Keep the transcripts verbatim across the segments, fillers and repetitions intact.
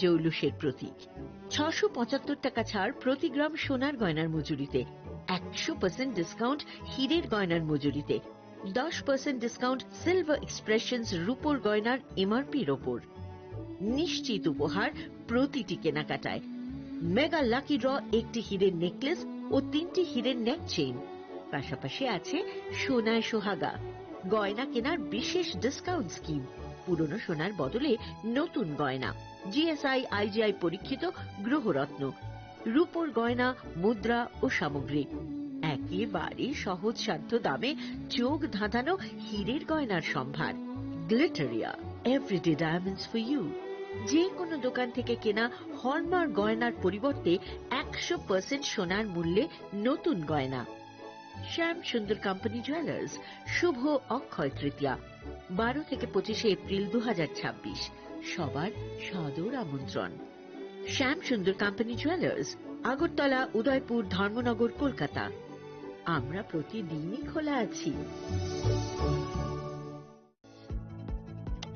জৌলুসের প্রতীক। ছশো পঁচাত্তর টাকা ছাড় প্রতি গ্রাম সোনার গয়নার মজুরিতে, একশো পার্সেন্ট ডিসকাউন্ট হীরের গয়নার মজুরিতে, দশ পার্সেন্ট ডিসকাউন্ট সিলভার এক্সপ্রেশনস রূপোর গয়নার এমআরপির ওপর। নিশ্চিত উপহার প্রতিটি কেনাকাটায়। মেগা লাকি ড্র, একটি হীরের নেকলেস ও তিনটি হীরের নেক চেইন। পাশাপাশি আছে সোনায় সোহাগা, গয়না কেনার বিশেষ ডিসকাউন্ট স্কিম, পুরনো সোনার বদলে নতুন গয়না, জিএসআই, আইজিআই পরীক্ষিত গ্রহরত্ন, রূপোর গয়না, মুদ্রা ও সামগ্রী। একেবারে সহজসাধ্য দামে চোখ ধাঁধানো হীরের গয়নার সম্ভার। Glitteria, everyday diamonds for you. যে কোনো দোকান থেকে কেনা হলমার্ক গয়নার পরিবর্তে একশো পার্সেন্ট সোনার মূল্যে নতুন গয়না। শ্যাম সুন্দর কোম্পানি জুয়েলার্স, শুভ অক্ষয় তৃতীয়া, বারো থেকে পঁচিশে এপ্রিল দু হাজার ছাব্বিশ। সবার সাদর আমন্ত্রণ। শ্যাম সুন্দর কোম্পানি জুয়েলার্স, আগরতলা, উদয়পুর, ধর্মনগর, কলকাতা। আমরা প্রতিদিনই খোলা আছি।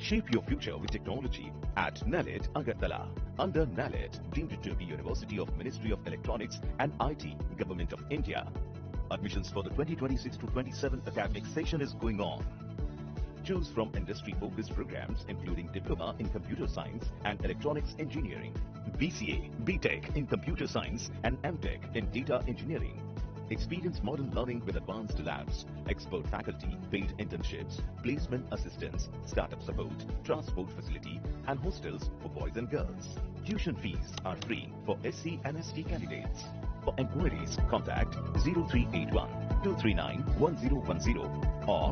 Shape your future with technology at NALET Agartala. Under NALET, deemed to be University of Ministry of Electronics and I T, Government of India. Admissions for the twenty twenty-six to twenty-seven academic session is going on. Choose from industry-focused programs including Diploma in Computer Science and Electronics Engineering, B C A, B Tech in Computer Science and M Tech in Data Engineering. Experience modern learning with advanced labs, expert faculty, paid internships, placement assistance, startup support, transport facility, and hostels for boys and girls. Tuition fees are free for S C and S T candidates. For inquiries, contact zero three eight one two three nine one zero one zero or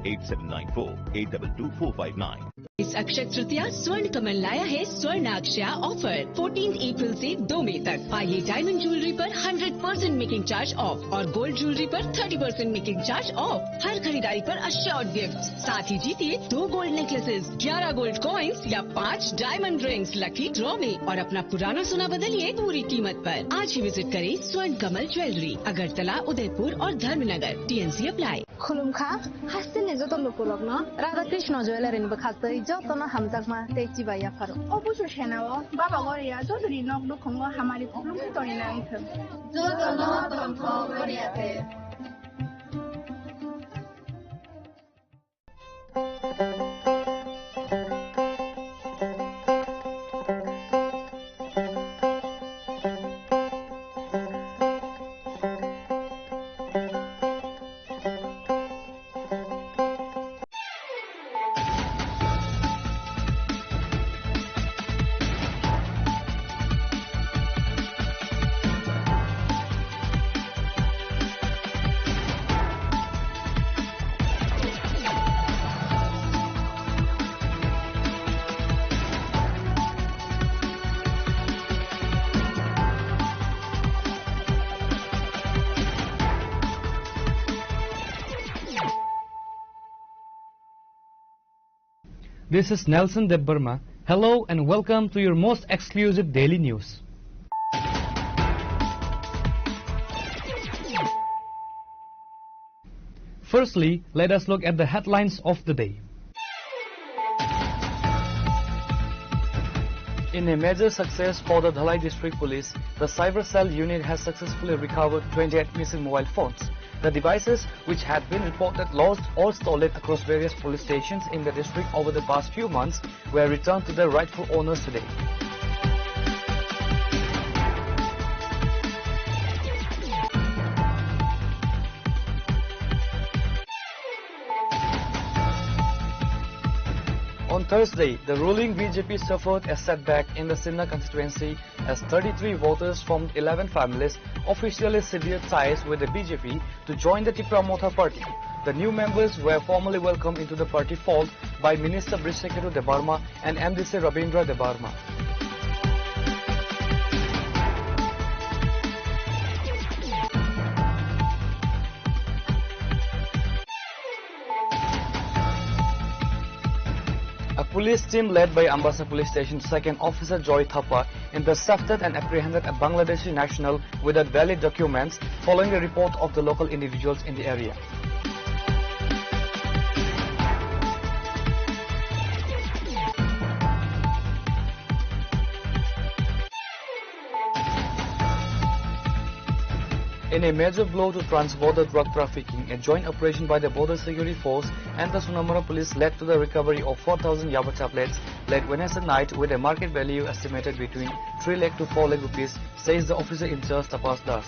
eight seven nine four eight double two four five nine. इस अक्षय तृतीया स्वर्ण कमल लाया है स्वर्ण अक्षया offer. Fourteen April से दो मई तक पाइए डायमंड ज्वेलरी पर hundred percent making charge off और गोल्ड ज्वेलरी पर thirty percent making charge off. हर खरीदारी पर अश्योर्ड गिफ्ट, साथ ही जीतिए दो गोल्ड नेकलेसेस, ग्यारह गोल्ड कॉइंस या पाँच डायमंड रिंग्स लकी ड्रॉ में और अपना पुराना सोना बदलिए पूरी कीमत पर। आज ही विजिट करें स्वर्ण कमल ज्वेलरी, अगरतला, उदयपुर और Dharmanagar. TNC apply. Khulumkha, hasteni joto lukurokno Radha Krishna Jewellery ni bwkhaktwi jotono hamjakma tei chibai yapharo. O busu senao Baba Goria jotoni nok nukhungo hamari khulumwi tongwi nangthwng. Jotono tongthok Goria the. This is Nelson Debbarma. Hello and welcome to your most exclusive daily news. Firstly, let us look at the headlines of the day. In a major success for the Dhalai District Police, the Cyber Cell unit has successfully recovered twenty-eight missing mobile phones. The devices, which had been reported lost or stolen across various police stations in the district over the past few months, were returned to their rightful owners today. On Thursday, the ruling B J P suffered a setback in the Sinnar constituency as thirty-three voters from eleven families officially severed ties with the B J P to join the Tipra Motha party. The new members were formally welcomed into the party fold by Minister Brishaketu Debbarma and M D C Rabindra Debbarma. A police team led by Ambasa Police Station second officer Joy Thapa intercepted and apprehended a Bangladeshi national without valid documents following a report of the local individuals in the area. In a major blow to trans-border drug trafficking, a joint operation by the Border Security Force and the Sonamara Police led to the recovery of four thousand yaba tablets late Wednesday night, with a market value estimated between three lakh to four lakh rupees, says the officer in charge Tapas Das.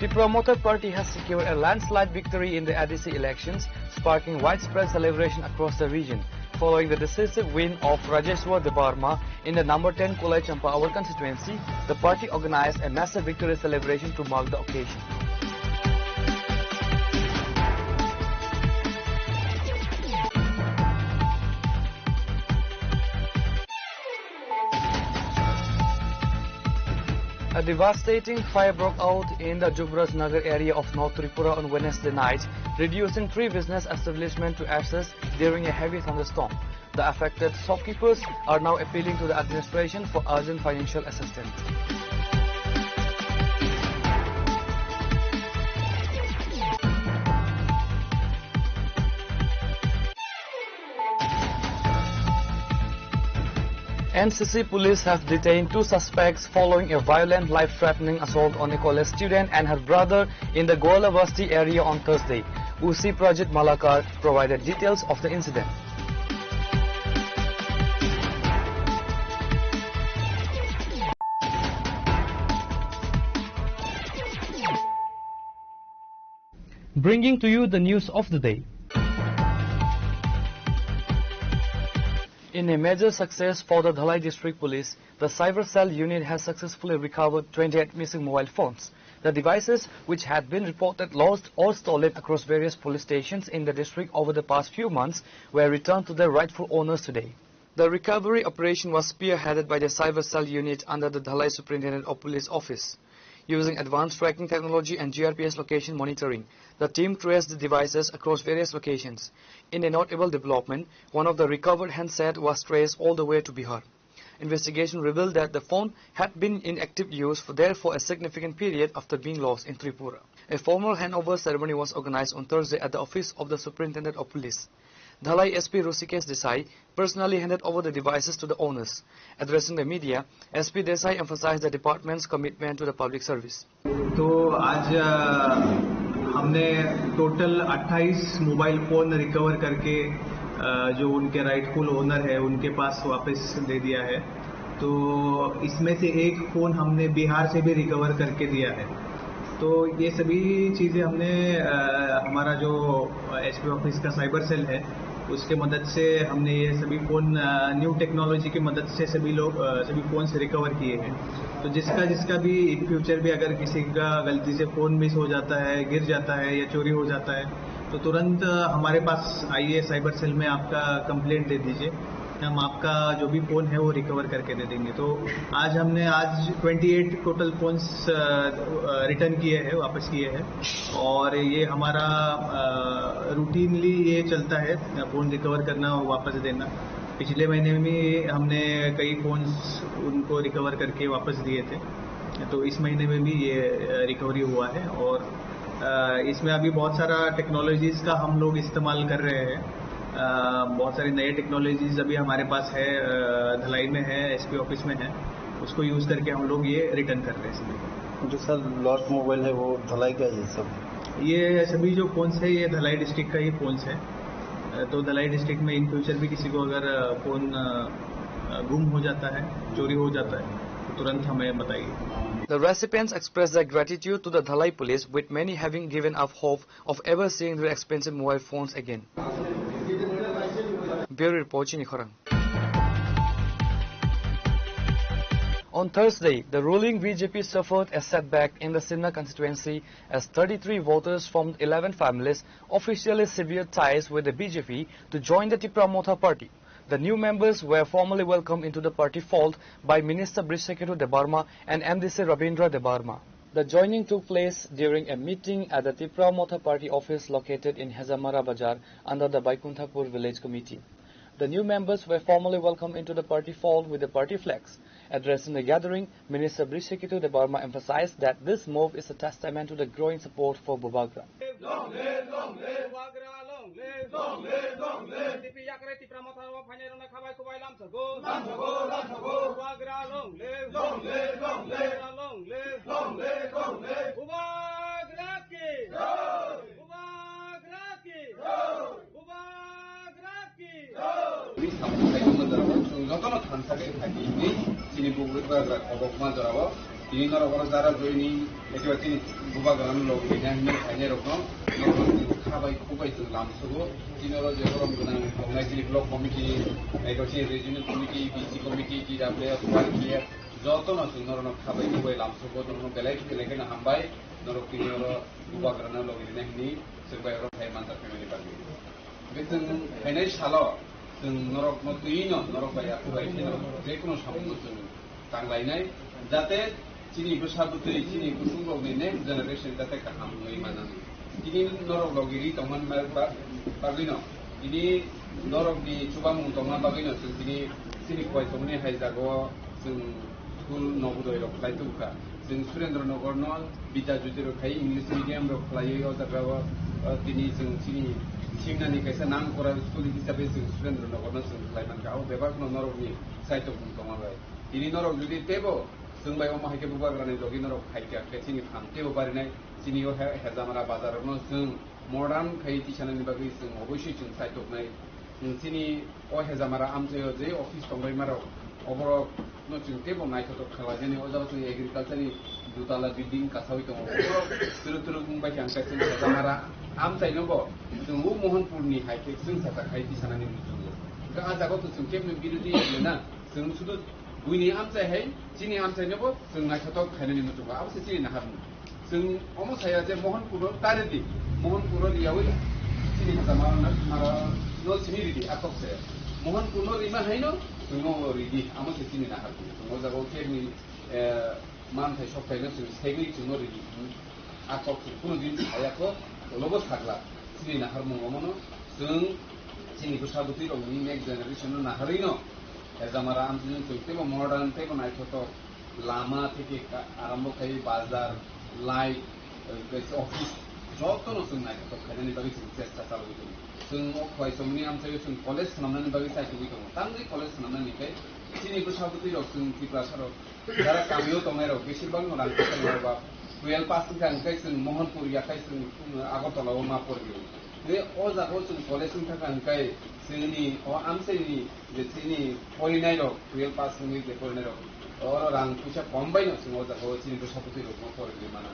Tipra Motha Party has secured a landslide victory in the A D C elections, sparking widespread celebration across the region. Following the decisive win of Rajeshwar Debbarma in the number ten Kolai Champaawar constituency, the party organized a massive victory celebration to mark the occasion. A devastating fire broke out in the Jubraj Nagar area of North Tripura on Wednesday night, reducing three business establishments to ashes during a heavy thunderstorm. The affected shopkeepers are now appealing to the administration for urgent financial assistance. N C C police have detained two suspects following a violent, life-threatening assault on a college student and her brother in the Goalabasti area on Thursday. O C Prajit Malakar provided details of the incident. Bringing to you the news of the day. In a major success for the Dhalai District Police, the Cyber Cell unit has successfully recovered twenty-eight missing mobile phones. The devices, which had been reported lost or stolen across various police stations in the district over the past few months, were returned to their rightful owners today. The recovery operation was spearheaded by the Cyber Cell unit under the Dhalai Superintendent of Police Office. Using advanced tracking technology and G R P S location monitoring, the team traced the devices across various locations. In a notable development, one of the recovered handset was traced all the way to Bihar. Investigation revealed that the phone had been in active use for, there for a significant period after being lost in Tripura. A formal handover ceremony was organized on Thursday at the office of the Superintendent of Police. Dhalai S P Hrishikesh Desai personally handed over the devices to the owners. Addressing the media, S P Desai emphasized the department's commitment to the public service. तो आज, अ, हमने टोटल अट्ठाईस mobile phone recover करके, अ, जो उनके rightful owner है, उनके पास वापस दे दिया है। तो इसमें से एक फ़ोन हमने बिहार से भी रिकवर करके दिया है। तो ये सभी चीज़ें हमने, अ, हमारा जो एसपी ऑफिस का साइबर सेल है, उसके मदद से हमने ये सभी फ़ोन, अ, न्यू टेक्नोलॉजी की मदद से सभी लोग, अ, सभी फ़ोन्स रिकवर किए हैं। तो जिसका, जिसका भी इन फ्यूचर भी अगर किसी का गलती से फ़ोन मिस हो जाता है, गिर जाता है या चोरी हो जाता है, तो तुरंत हमारे पास आइए, साइबर सेल में आपका कंप्लेंट दे दीजिए। हम आपका जो भी फ़ोन है, वो रिकवर करके दे देंगे। तो आज हमने, आज ट्वेंटी एट टोटल फ़ोन्स, अ, अ, रिटर्न किए हैं, वापस किए हैं। और ये हमारा, अ, रूटीनली ये चलता है, फ़ोन रिकवर करना और वापस देना। पिछले महीने में भी हमने कई फ़ोन्स उनको रिकवर करके वापस दिए थे, तो इस महीने में भी ये, अ, रिकवरी हुआ है। और, अ, इसमें अभी बहुत सारा टेक्नोलॉजीज़ का हम लोग इस्तेमाल कर रहे हैं। अ, बहुत सारी नए टेक्नोलॉजीज़ अभी हमारे पास है, अ, धलाई में है, एसपी ऑफिस में है, उसको यूज़ करके हम लोग ये रिटर्न कर रहे हैं सभी को। जो सर लॉस्ट मोबाइल है, वो धलाई का ही है सब? ये सभी जो फ़ोन्स है, ये धलाई डिस्ट्रिक्ट का ही फ़ोन्स है। अ, तो धलाई डिस्ट्रिक्ट में इन फ्यूचर भी किसी को अगर, अ, फ़ोन, अ, अ, गुम हो जाता है, चोरी हो जाता है, तो तुरंत हमें बताइए। The recipients expressed their gratitude to the Dhalai police, with many having given up hope of ever seeing their expensive mobile phones again. Bureau Report, Chini Khorang. On Thursday, the ruling B J P suffered a setback in the Simna constituency as thirty-three voters from eleven families officially severed ties with the B J P to join the Tipra Motha party. The new members were formally welcomed into the party fold by Minister Brishaketu Debbarma and M D C Rabindra Debbarma. The joining took place during a meeting at the Tipra Motha party office located in Hezamara Bazar under the Baikunthapur Village Committee. The new members were formally welcomed into the party fold with the party flags. Addressing the gathering, Minister Brishaketu Debbarma emphasized that this move is a testament to the growing support for Bubagra. Long live, long live. T P yakre Tipra Motha o phainai rokno khabai kubai lamsogo. Lamsogo, lamsogo. Bubagra long live. Long live, long live. Bubagra long live. Long live, long live. Bubagra ki. Jai. Bubagra ki. Jai. Bubagra ki. Jai. Tini samung khaima jora o chwng jotono thansa khe khaidi hinwi chini bubagra khobokma jora o. Tini norok oro jara joini ekiba chini bubagrano log rina hinwi phainai rokno norokno chwng khabai khubai chwng lamsogo. Chini oro je borom gwnang tongnai chini block committee, eko chini regional committee, B C committee, T W F, Y P F, jotono chwng norokno khabai khubai lamsogo, norokno belai belai kheno hambai, norok tini oro bubagrano log rina hinwi chwng bai oro phai manjak phaimani bagwi. Hwnkhe chwng phainai salo chwng norokno twiwi no norok bai yaphru bai pheno je kono samungno chwng tanglainai, jate chini bwsa bwtwi, chini bwswk rokni next generation jate kaham wngwi manani. Tini norok logi ri tongmani ba-, bagwino, tini norokni chubamung tongma bagwino chwng tini chini khwai tongmani hai jagao chwng school Nobodoy rok khlai tongkha. Chwng Surendra Nagar no Bidya Jyoti rok khai English medium rok khlaiwi o jaga o, o, tini chwng chini simnani kaisa nam kora school hisabe chwng Surendra Nagar no chwng khlai mankha. O bebak no norok ni saitok tongma bai. Tini norok jodi tebo chwng bai omo hai khe bubagra ni logi norok khai kha khe chini phan tebo barinai chini o he-, Hejamara bazar rok no chwng modern khai tisanani bagwi chwng obosoi chwng saitok nai. Chini o Hejamara amchaio je office tongbaima rok, oborok no chwng teibo naithotok khlaijani. O jaga chwng agriculture ni dutala building kasawi tongo. Oborok twrwk twrwk wngbai khe ang khe chwng Hejamara amchaino bo chwng o Mohanpur ni hai khe chwng sacha khai tisanani muchungo. Hwnkhe a jaga o to chwng kebni birodhi ya na, chwng sudu buini amchai hai chini amchaino bo chwng naithotok khainani muchungo. Abo se chini naharmung. Chwng omo saya je Mohanpuro ta ridi, Mohanpuro riyawi chini Hejamara no simi ridi, a kok se. Mohanpuro rima haino chwngno ridi, amo se chini nahar di. Chwng o jaga o kebni, eh, manthai sokthai no chwng segwi chwngno ridi. A kok chwng kunu din saya kho, tolobo sagla. Chini naharmung omono chwng chini bwsa bwtwi rokni next generation no naharwi no Hejamara amchaino chwng teibo modern teibo naithotok. Lama theke ka-, arambo khai bazar, light, eh, office, jotono chwng naithotok khainani bagwi chwng chesta chalogwi tongo. Chwng o khwai chongni amchaio chwng college swnamnani bagwi chaitugwi tongo. Tamni college swnamnani khe chini bwsa bwtwi rok chwng Tiprasa rok jara kamio tongnai rok besir bangno rang kwchang rok ba twelve pass wngkha hwnkhe chwng Mohanpur yakhai chwng, um, Agartala o ma porigwi. Tei o jaga o chwng college wngkha hwnkhe chini o amchaini je chini porinai rok, twelve pass wngwi je porinai rok, oro rang puisa kom bai no chwng o jaga o chini bwsa bwtwi rok no porigwi mano.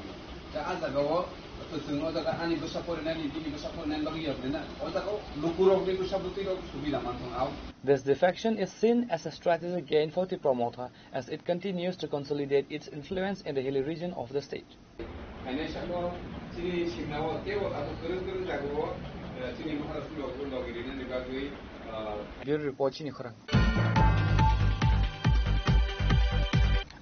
Tei a jaga o to chwng o jaga ani bwsa porinani, bini bwsa porinani bagwi ya na, o jaga o luku rok ni bwsa bwtwi rok subida man thang au. This defection is seen as a strategic gain for Tipra Motha as it continues to consolidate its influence in the hilly region of the state. Phainai salo chini simnao teibo abo kwrwng kwrwng jagao, eh, chini Maharashtra rok logi rinani bagwi, eh, Bureau report, chini khorang.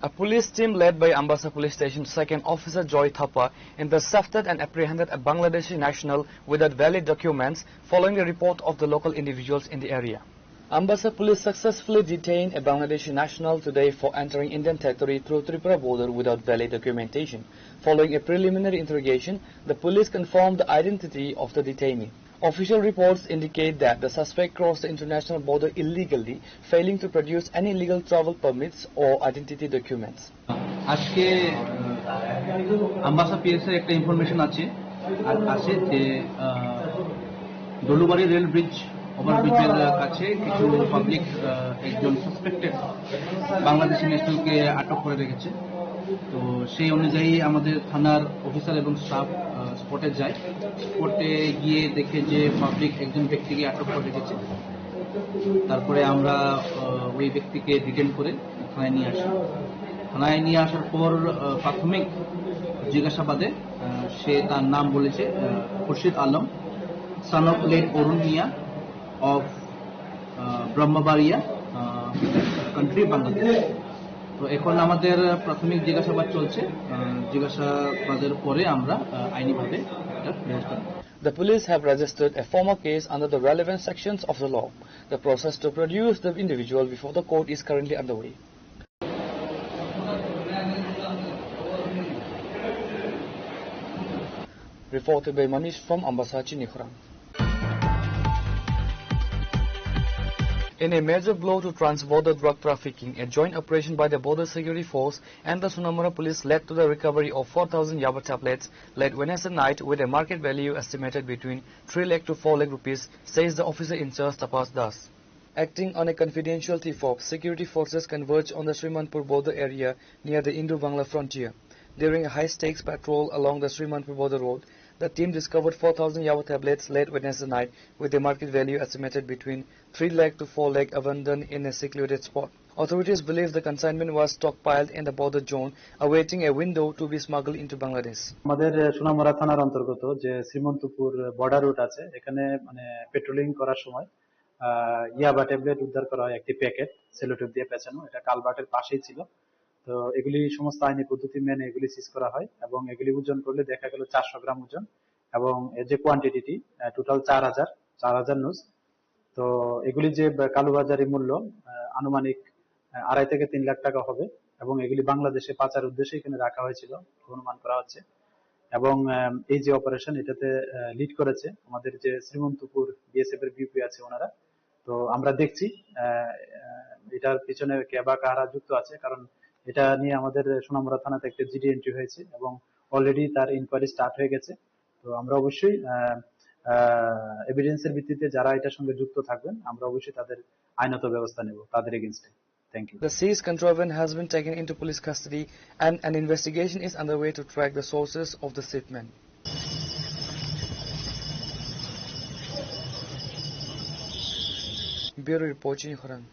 A police team led by Ambasa Police Station second officer Joy Thapa intercepted and apprehended a Bangladeshi national without valid documents following the report of the local individuals in the area. Ambasa police successfully detained a Bangladeshi national today for entering Indian territory through Tripura border without valid documentation. Following a preliminary interrogation, the police confirmed the identity of the detainee. Official reports indicate that the suspect crossed the international border illegally, failing to produce any legal travel permits or identity documents. আজকে, আহ, আমবাসা পিএসএ একটা ইনফরমেশন আছে, আ-, আছে যে, আহ, দলুবাড়ি rail bridge ওভারব্রিজের কাছে কিছু পাবলিক, আহ, একজন সাসপেক্টেড বাংলাদেশি ন্যাশনালকে আটক করে রেখেছে। তো সেই অনুযায়ী আমাদের থানার অফিসার এবং স্টাফ, আহ, স্পটে যায়। স্পটে গিয়ে দেখে যে পাবলিক একজন ব্যক্তিকে আটক করে রেখেছে। তারপরে আমরা, আহ, ওই ব্যক্তিকে ডিটেইন করে থানায় নিয়ে আসি। থানায় নিয়ে আসার পর, আহ, প্রাথমিক জিজ্ঞাসাবাদে, আহ, সে তার নাম বলেছে, আহ, খুরশিদ আলম, সন অফ লেট অরুণ মিয়া, অফ, আহ, ব্রহ্মবাড়িয়া, আহ, কান্ট্রি বাংলাদেশ। তো এখন আমাদের প্রাথমিক জিজ্ঞাসাবাদ চলছে। আহ, জিজ্ঞাসাবাদের পরে আমরা, আহ, আইনিভাবে একটা ব্যবস্থা নেব। The police have registered a formal case under the relevant sections of the law. The process to produce the individual before the court is currently underway. Reported by Manish from Ambasa, Chinikhorang. In a major blow to trans-border drug trafficking, a joint operation by the Border Security Force and the Sonamura Police led to the recovery of four thousand Yaba tablets late Wednesday night with a market value estimated between three lakh to four lakh rupees, says the officer in charge Tapas Das. Acting on a confidential tip-off, security forces converged on the Srimanpur border area near the Indo-Bangla frontier. During a high-stakes patrol along the Srimanpur border road, the team discovered four thousand Yaba tablets late Wednesday night, with the market value estimated between three lakh to four lakh, abandoned in a secluded spot. Authorities believe the consignment was stockpiled in the border zone, awaiting a window to be smuggled into Bangladesh. আমাদের সোনামুড়া থানার অন্তর্গত যে Srimantapur border road আছে, এখানে মানে পেট্রোলিং করার সময় আহ, ইয়াবা ট্যাবলেট উদ্ধার করা হয় একটি প্যাকেট, সেলোটেপ দিয়ে পেঁচানো। এটা কালভার্টের পাশেই ছিল। তো এগুলি সমস্ত আইনি পদ্ধতি মেনে এগুলি সিজ করা হয় এবং এগুলি ওজন করলে দেখা গেল চারশো গ্রাম ওজন এবং এর যে কোয়ান্টিটিটি, আহ, টোটাল চার হাজার, চার হাজার নুজ। তো এগুলি যে বা-, কালোবাজারি মূল্য, আহ, আনুমানিক, আহ, আড়াই থেকে তিন লাখ টাকা হবে এবং এগুলি বাংলাদেশে পাচার উদ্দেশ্যে এখানে রাখা হয়েছিল অনুমান করা হচ্ছে। এবং, আহ, এই যে অপারেশন, এটাতে, আহ, লিড করেছে আমাদের যে শ্রীমন্তপুর বিএসএফ এর বিউপি আছে ওনারা। তো আমরা দেখছি, আহ, আহ, এটার পিছনে কে বা কারা যুক্ত আছে, কারণ এটা নিয়ে আমাদের সোনামুড়া থানাতে একটা জিডি এন্ট্রি হয়েছে এবং অলরেডি তার ইনকোয়ারি স্টার্ট হয়ে গেছে। তো আমরা অবশ্যই, আহ, আহ, এভিডেন্সের ভিত্তিতে যারা এটার সঙ্গে যুক্ত থাকবেন, আমরা অবশ্যই তাদের আইনত ব্যবস্থা নেব, তাদের এগেইনস্টে। Thank you. The seized contraband has been taken into police custody and an investigation is underway to track the sources of the shipment. Bureau Report, Chini Khorang.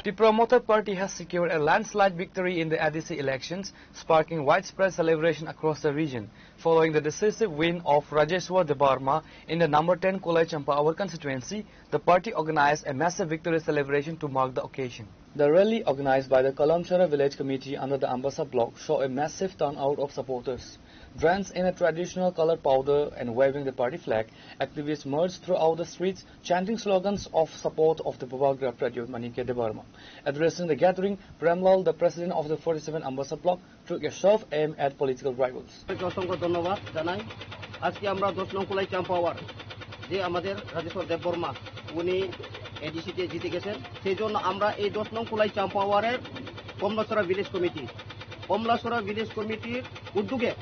Tipra Motha Party has secured a landslide victory in the A D C elections, sparking widespread celebration across the region. Following the decisive win of Rajeshwar Debbarma in the number ten Kolaichampawar constituency, the party organized a massive victory celebration to mark the occasion. The rally, organized by the Kalamchara Village Committee under the Ambasa block, saw a massive turnout of supporters. Drenched in a traditional colored powder and waving the party flag, activists marched throughout the streets, chanting slogans of support of the Bubagra Pradyot Manikya Debbarma. Addressing the gathering, Premlal, the president of the forty-seven Ambasa block, took a sharp aim at political rivals. অসংখ্য ধন্যবাদ জানাই। আজকে আমরা দশ নং কুলাই চাম্পাওয়ার, যে আমাদের রাজেশ্বর দেববর্মা, উনি এডিসিতে জিতে গেছেন, সেই জন্য আমরা এই দশ নং কুলাই চাম্পাওয়ারের কমলাছড়া ভিলেজ কমিটি, কমলাছড়া ভিলেজ কমিটির উদ্যোগে,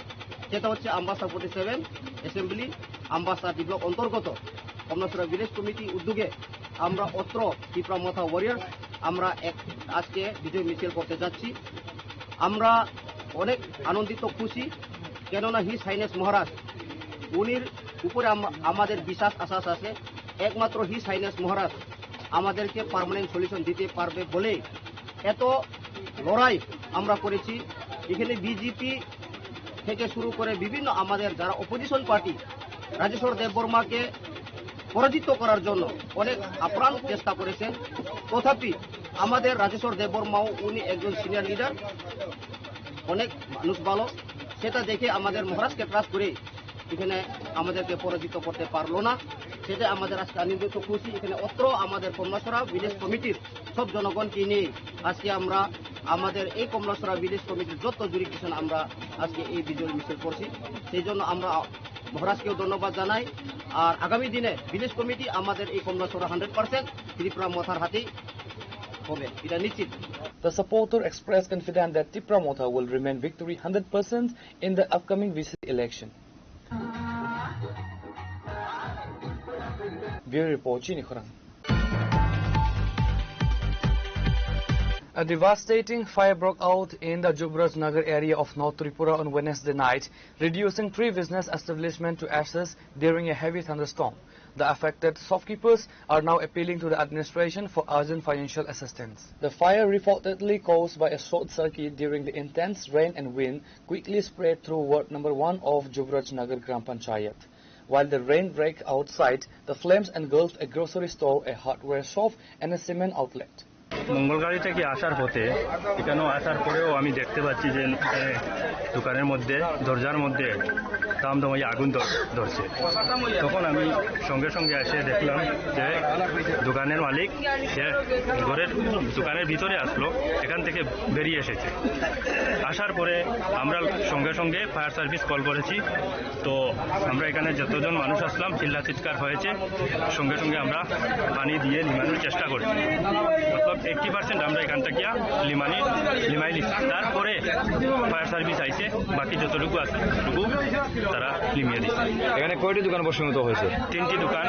যেটা হচ্ছে Ambassa forty seven assembly, Ambassa D block অন্তর্গত কমলাছড়া ভিলেজ কমিটি উদ্যোগে আমরা অত্র ত্রিপুরা মথা ওয়ারিয়ার্স আমরা এক, আজকে বিজয় মিছিল করতে যাচ্ছি। আমরা অনেক আনন্দিত, খুশি, কেননা হিজ হাইনেস মহারাজ, উনির উপরে আম-, আমাদের বিশ্বাস, আশ্বাস আছে। একমাত্র হিজ হাইনেস মহারাজ আমাদেরকে পার্মানেন্ট সলিউশন দিতে পারবে বলেই এত লড়াই আমরা করেছি। এখানে বিজেপি থেকে শুরু করে বিভিন্ন আমাদের যারা অপোজিশন পার্টি রাজেশ্বর দেববর্মাকে পরাজিত করার জন্য অনেক আপ্রাণ চেষ্টা করেছেন। তথাপি আমাদের রাজেশ্বর দেববর্মাও, উনি একজন সিনিয়র লিডার, অনেক মানুষ ভালো, সেটা দেখে আমাদের মহারাজকে ট্রাস্ট করে এখানে আমাদেরকে পরাজিত করতে পারলো না। সেটা আমাদের আজকে আনন্দিত, খুশি। এখানে অত্র আমাদের কমলাছড়া ভিলেজ কমিটির সব জনগণকে নিয়ে আজকে আমরা আমাদের এই কমলাছড়া ভিলেজ কমিটির যত জুরিডিকশন আমরা আজকে এই বিজয় মিছিল করছি। সেই জন্য আমরা মহারাজকেও ধন্যবাদ জানাই। আর আগামী দিনে ভিলেজ কমিটি আমাদের এই কমলাছড়া হান্ড্রেড পার্সেন্ট ত্রিপুরা মথার হাতেই হবে, এটা নিশ্চিত। The supporter expressed confidence that Tipra Motha will remain victory hundred percent in the upcoming V C election. Bureau Report, Chini Khorang. A devastating fire broke out in the Jubraj Nagar area of North Tripura on Wednesday night, reducing three business establishments to ashes during a heavy thunderstorm. The affected shopkeepers are now appealing to the administration for urgent financial assistance. The fire, reportedly caused by a short circuit during the intense rain and wind, quickly spread through ward number one of Jubraj Nagar Gram Panchayat. While the rain raked outside, the flames engulfed a grocery store, a hardware shop, and a cement outlet. মঙ্গলগাড়ি থেকে আসার পথে, এখানেও আসার পরেও আমি দেখতে পাচ্ছি যে, এ, দোকানের মধ্যে, দরজার মধ্যে দাম দমাইয়া আগুন ধর-, ধরছে। তখন আমি সঙ্গে সঙ্গে এসে দেখলাম যে দোকানের মালিক, সে ঘরের, দোকানের ভিতরে আসলো, এখান থেকে বেরিয়ে এসেছে। আসার পরে আমরা সঙ্গে সঙ্গে ফায়ার সার্ভিস কল করেছি। তো আমরা এখানে যতজন মানুষ আসলাম, চিল্লা চিৎকার হয়েছে, সঙ্গে সঙ্গে আমরা পানি দিয়ে নিমানোর চেষ্টা করছি। মতলব এইট্টি পার্সেন্ট আমরা এখান থেকে লিমানি, লিমাই দিচ্ছি। তারপরে ফায়ার সার্ভিস আইছে, বাকি যতটুকু আছে, ততটুকু তারা লিমিয়ে দিচ্ছে। এখানে কয়টি দোকান ভস্মীভূত হয়েছে? তিনটি দোকান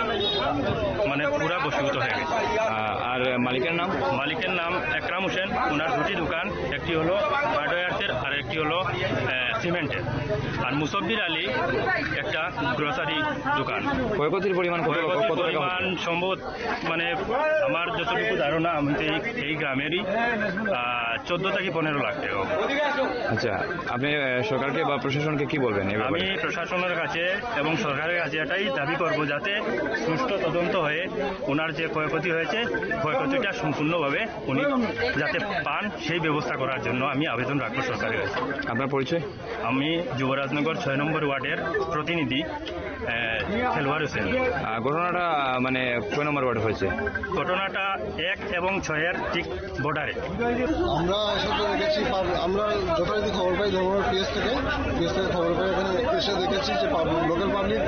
মানে পুরা ভস্মীভূত হয়ে গেছে। আহ, আর মালিকের নাম? মালিকের নাম একরাম হোসেন। ওনার দুটি দোকান, একটি হলো হার্ডওয়্যার্সের আর একটি হলো, আহ, সিমেন্টের। আর মুসব্বির আলী একটা গ্রোসারি দোকান। ক্ষয়ক্ষতির পরিমাণ কত, ক্ষয়ক্ষতির কত টাকা হবে? পরিমাণ সম্ভবত মানে আমার যতটুকু ধারণা, আমি তো এই, এই গ্রামেরই, আহ, চোদ্দ থেকে পনেরো লাখ টাকা হবে। আচ্ছা, আপনি, আহ, সরকারকে বা প্রশাসনকে কি বলবেন এই ব্যাপারে? আমি প্রশাসনের কাছে এবং সরকারের কাছে এটাই দাবি করব, যাতে সুষ্ঠু তদন্ত হয়ে ওনার যে ক্ষয়ক্ষতি হয়েছে, ক্ষয়ক্ষতিটা সম্পূর্ণভাবে উনি যাতে পান, সেই ব্যবস্থা করার জন্য আমি আবেদন রাখবো সরকারের কাছে। আপনার পরিচয়? আমি যুবরাজনগর ছয় নম্বর ওয়ার্ডের প্রতিনিধি, আহ, খেলোয়াড় হোসেন। আহ, ঘটনাটা, আহ, মানে, কয় নম্বর ওয়ার্ডে হয়েছে? ঘটনাটা এক এবং ছয়ের ঠিক বর্ডারে। আমরা এসে তো দেখেছি, পাব-, আমরা যথারীতি খবর পাই ধর্মনগর পিএস থেকে, পিএস থেকে খবর পাই, এখানে এসে দেখেছি যে পাব-, লোকাল পাবলিক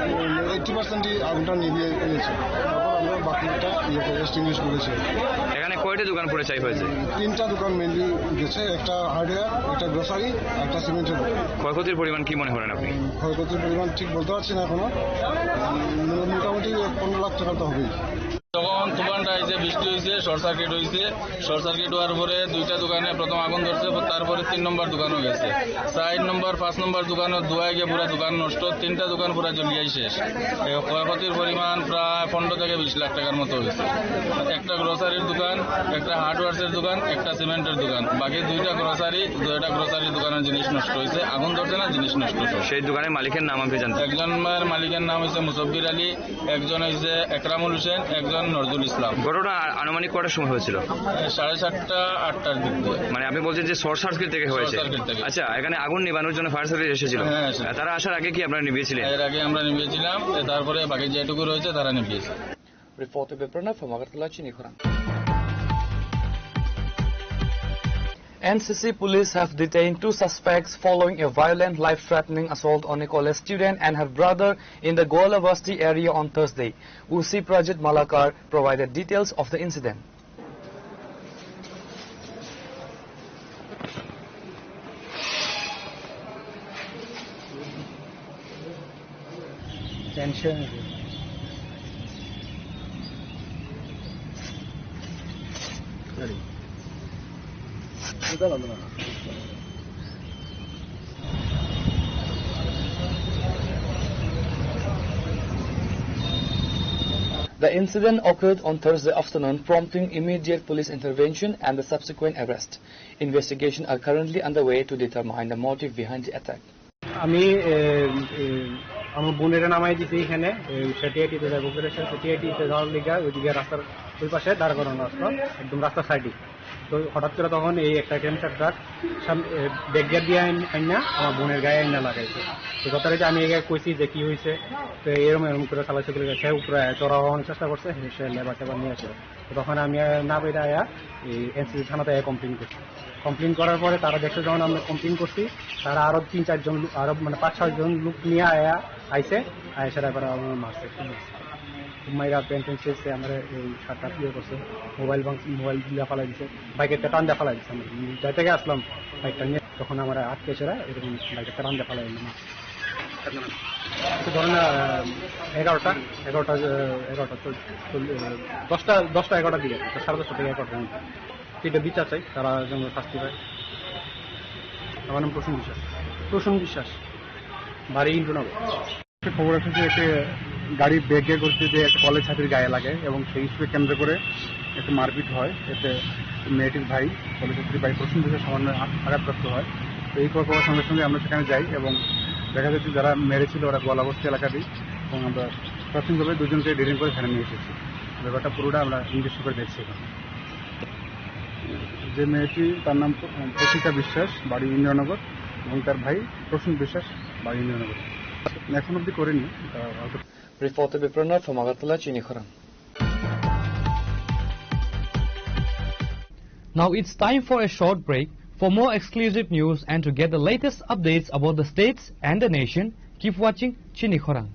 এইট্টি পার্সেন্টই আগুনটা নিভিয়ে নিয়েছে। তারপর আমরা বাকিটা ইয়ে করে এক্সটিংগুইশ করেছি। এখানে কয়টি দোকান পুড়ে ছাই হয়েছে? তিনটা দোকান মেইনলি গেছে, একটা হার্ডওয়্যার, একটা গ্রোসারি, একটা সিমেন্টের দোকান। ক্ষয়ক্ষতির পরিমাণ কি মনে করেন আপনি? ক্ষয়ক্ষতির পরিমাণ ঠিক বলতে পারছি না এখনো, উম, মোটামুটি পনেরো লাখ টাকা তো হবেই। তখন তুফানটা আইছে, বৃষ্টি হইছে, শর্ট সার্কিট হইছে। শর্ট সার্কিট হওয়ার পরে দুইটা দোকানে প্রথম আগুন ধরছে, তারপরে তিন নম্বর দোকানও গেছে। চার নম্বর, পাঁচ নম্বর দোকানও ধোঁয়ায় গিয়ে পুরা দোকান নষ্ট, তিনটা দোকান পুরা জ্বলিয়াই শেষ। এই ক্ষয়ক্ষতির পরিমাণ প্রায় পনেরো থেকে বিশ লাখ টাকার মতো হয়েছে। একটা গ্রোসারির দোকান, একটা হার্ডওয়্যার্সের দোকান, একটা সিমেন্টের দোকান, বাকি দুইটা গ্রোসারি, দুইটা গ্রোসারির দোকানের জিনিস নষ্ট হয়েছে, আগুন ধরছে না, জিনিস নষ্ট হয়েছে। সেই দোকানের মালিকের নাম আপনি জানতেন? একজনের মালিকের নাম হচ্ছে মুসব্বির আলী, একজন হইছে একরামুল হোসেন, একজন নজরুল ইসলাম। ঘটনা আ-, আনুমানিক কটার সময় হয়েছিল? এ, সাড়ে সাতটা, আটটার দিক দিয়ে। মানে, আপনি বলছেন যে শর্ট সার্কিট থেকে হয়েছে? শর্ট সার্কিট থেকে। আচ্ছা, এখানে আগুন নিবানোর জন্য ফায়ার সার্ভিস এসেছিল? হ্যাঁ, এসেছিল। তারা আসার আগে কি আপনারা নিভিয়েছিলেন? এর আগে আমরা নিভিয়েছিলাম, এ, তারপরে বাকি যেটুকু রয়েছে তারা নিভিয়েছে। Reporter Biprana from Agartala, Chinikhorang. N C C police have detained two suspects following a violent, life-threatening assault on a college student and her brother in the Goalabasti area on Thursday. O C Prajit Malakar provided details of the incident. Tension. The incident occurred on Thursday afternoon, prompting immediate police intervention and the subsequent arrest. Investigations are currently underway to determine the motive behind the attack. আমি, এ, এ, আমার বোনের নামাই দিছি এখানে, এই সেটিআইটিতে যাবো করে, সে সেটিআইটিতে যাওয়ার লিগা ওইদিকে রাস্তার ওই পাশে দাঁড় করানো আসলো, একদম রাস্তার সাইডে। তো হঠাৎ করে তখন এই একটা ক্যান্সার ট্রাক সাম-, এ, ব্যাক গিয়ার দিয়ে আইন-, আইনা আমার বোনের গায়ে আইনা লাগাইছে। তো যথারীতি আমি একে কইছি যে কি হয়েছে, তো এরম এরম করে চালাইছে বলে সে উপরে চড়া হওয়ার চেষ্টা করছে, সে লেবার টেবার নিয়ে আসে। তো তখন আমি আর না বেরা আয়া এই এনসিসি থানাতে আয়া কমপ্লেন করছি। কমপ্লেন করার পরে তারা দেখছে যখন আমরা কমপ্লেন করছি, তারা আরো তিন চারজন লো-, আরো মানে পাঁচ ছয় জন লোক নিয়ে আয়া আইছে, আয়া সেটা এবার আমার মারছে, খুব মারছে। খুব মাইরা প্যান্ট ট্যান্ট ছিঁড়ছে, আমার এই শার্টটা ইয়ে করছে, মোবাইল ভাঙছে, মোবাইল দিয়ে ফালাই দিছে, বাইকেরটা টান দিয়ে ফালাই দিছে। আমরা যাই থেকে আসলাম বাইকটা নিয়ে, তখন আমরা আটকে সেরা এরকম বাইকেরটা টান দিয়ে ফালাই দিলাম। তো ধরেন, আহ, এগারোটা, এগারোটা, আহ, এগারোটা চল-, চল-, আহ, দশটা, দশটা এগারোটার দিকে, তো সাড়ে দশটা থেকে এগারোটার মধ্যে। তো এটা বিচার চাই, তারা যেন শাস্তি পায়। আমার নাম প্রসূন বিশ্বাস। প্রসূন বিশ্বাস, বাড়ি ইন্দ্রনগর। একটা খবর আছে যে একটা গাড়ি ব্যাকে করতে যে একটা কলেজ ছাত্রীর গায়ে লাগে এবং সেই ইস্যুকে কেন্দ্র করে একটা মারপিট হয়। এতে মেয়েটির ভাই, কলেজ ছাত্রীর ভাই প্রসূন বিশ্বাস সামান্য আ-, আঘাতপ্রাপ্ত হয়। তো এই খবর পাওয়ার সঙ্গে সঙ্গে আমরা সেখানে যাই এবং দেখা যাচ্ছে যারা মেরেছিল ওরা গোয়ালাবস্তি এলাকারই, এবং আমরা প্রাথমিকভাবে দুজনকে ডিটেইন করে থানায় নিয়ে এসেছি। ব্যাপারটা পুরোটা আমরা ইনভেস্টিগেট করে দেখছি এখন। যে মেয়েটি, তার নাম প্র-, প্রসিতা বিশ্বাস, বাড়ি ইন্দ্রনগর, এবং তার ভাই প্রসূন বিশ্বাস, বাড়ি ইন্দ্রনগর। এখন অবধি করেনি, তা হয়তো Reporter Biprana from Agartala, Chinikhorang. Now it's time for a short break. For more exclusive news and to get the latest updates about the states and the nation, keep watching Chini Khorang.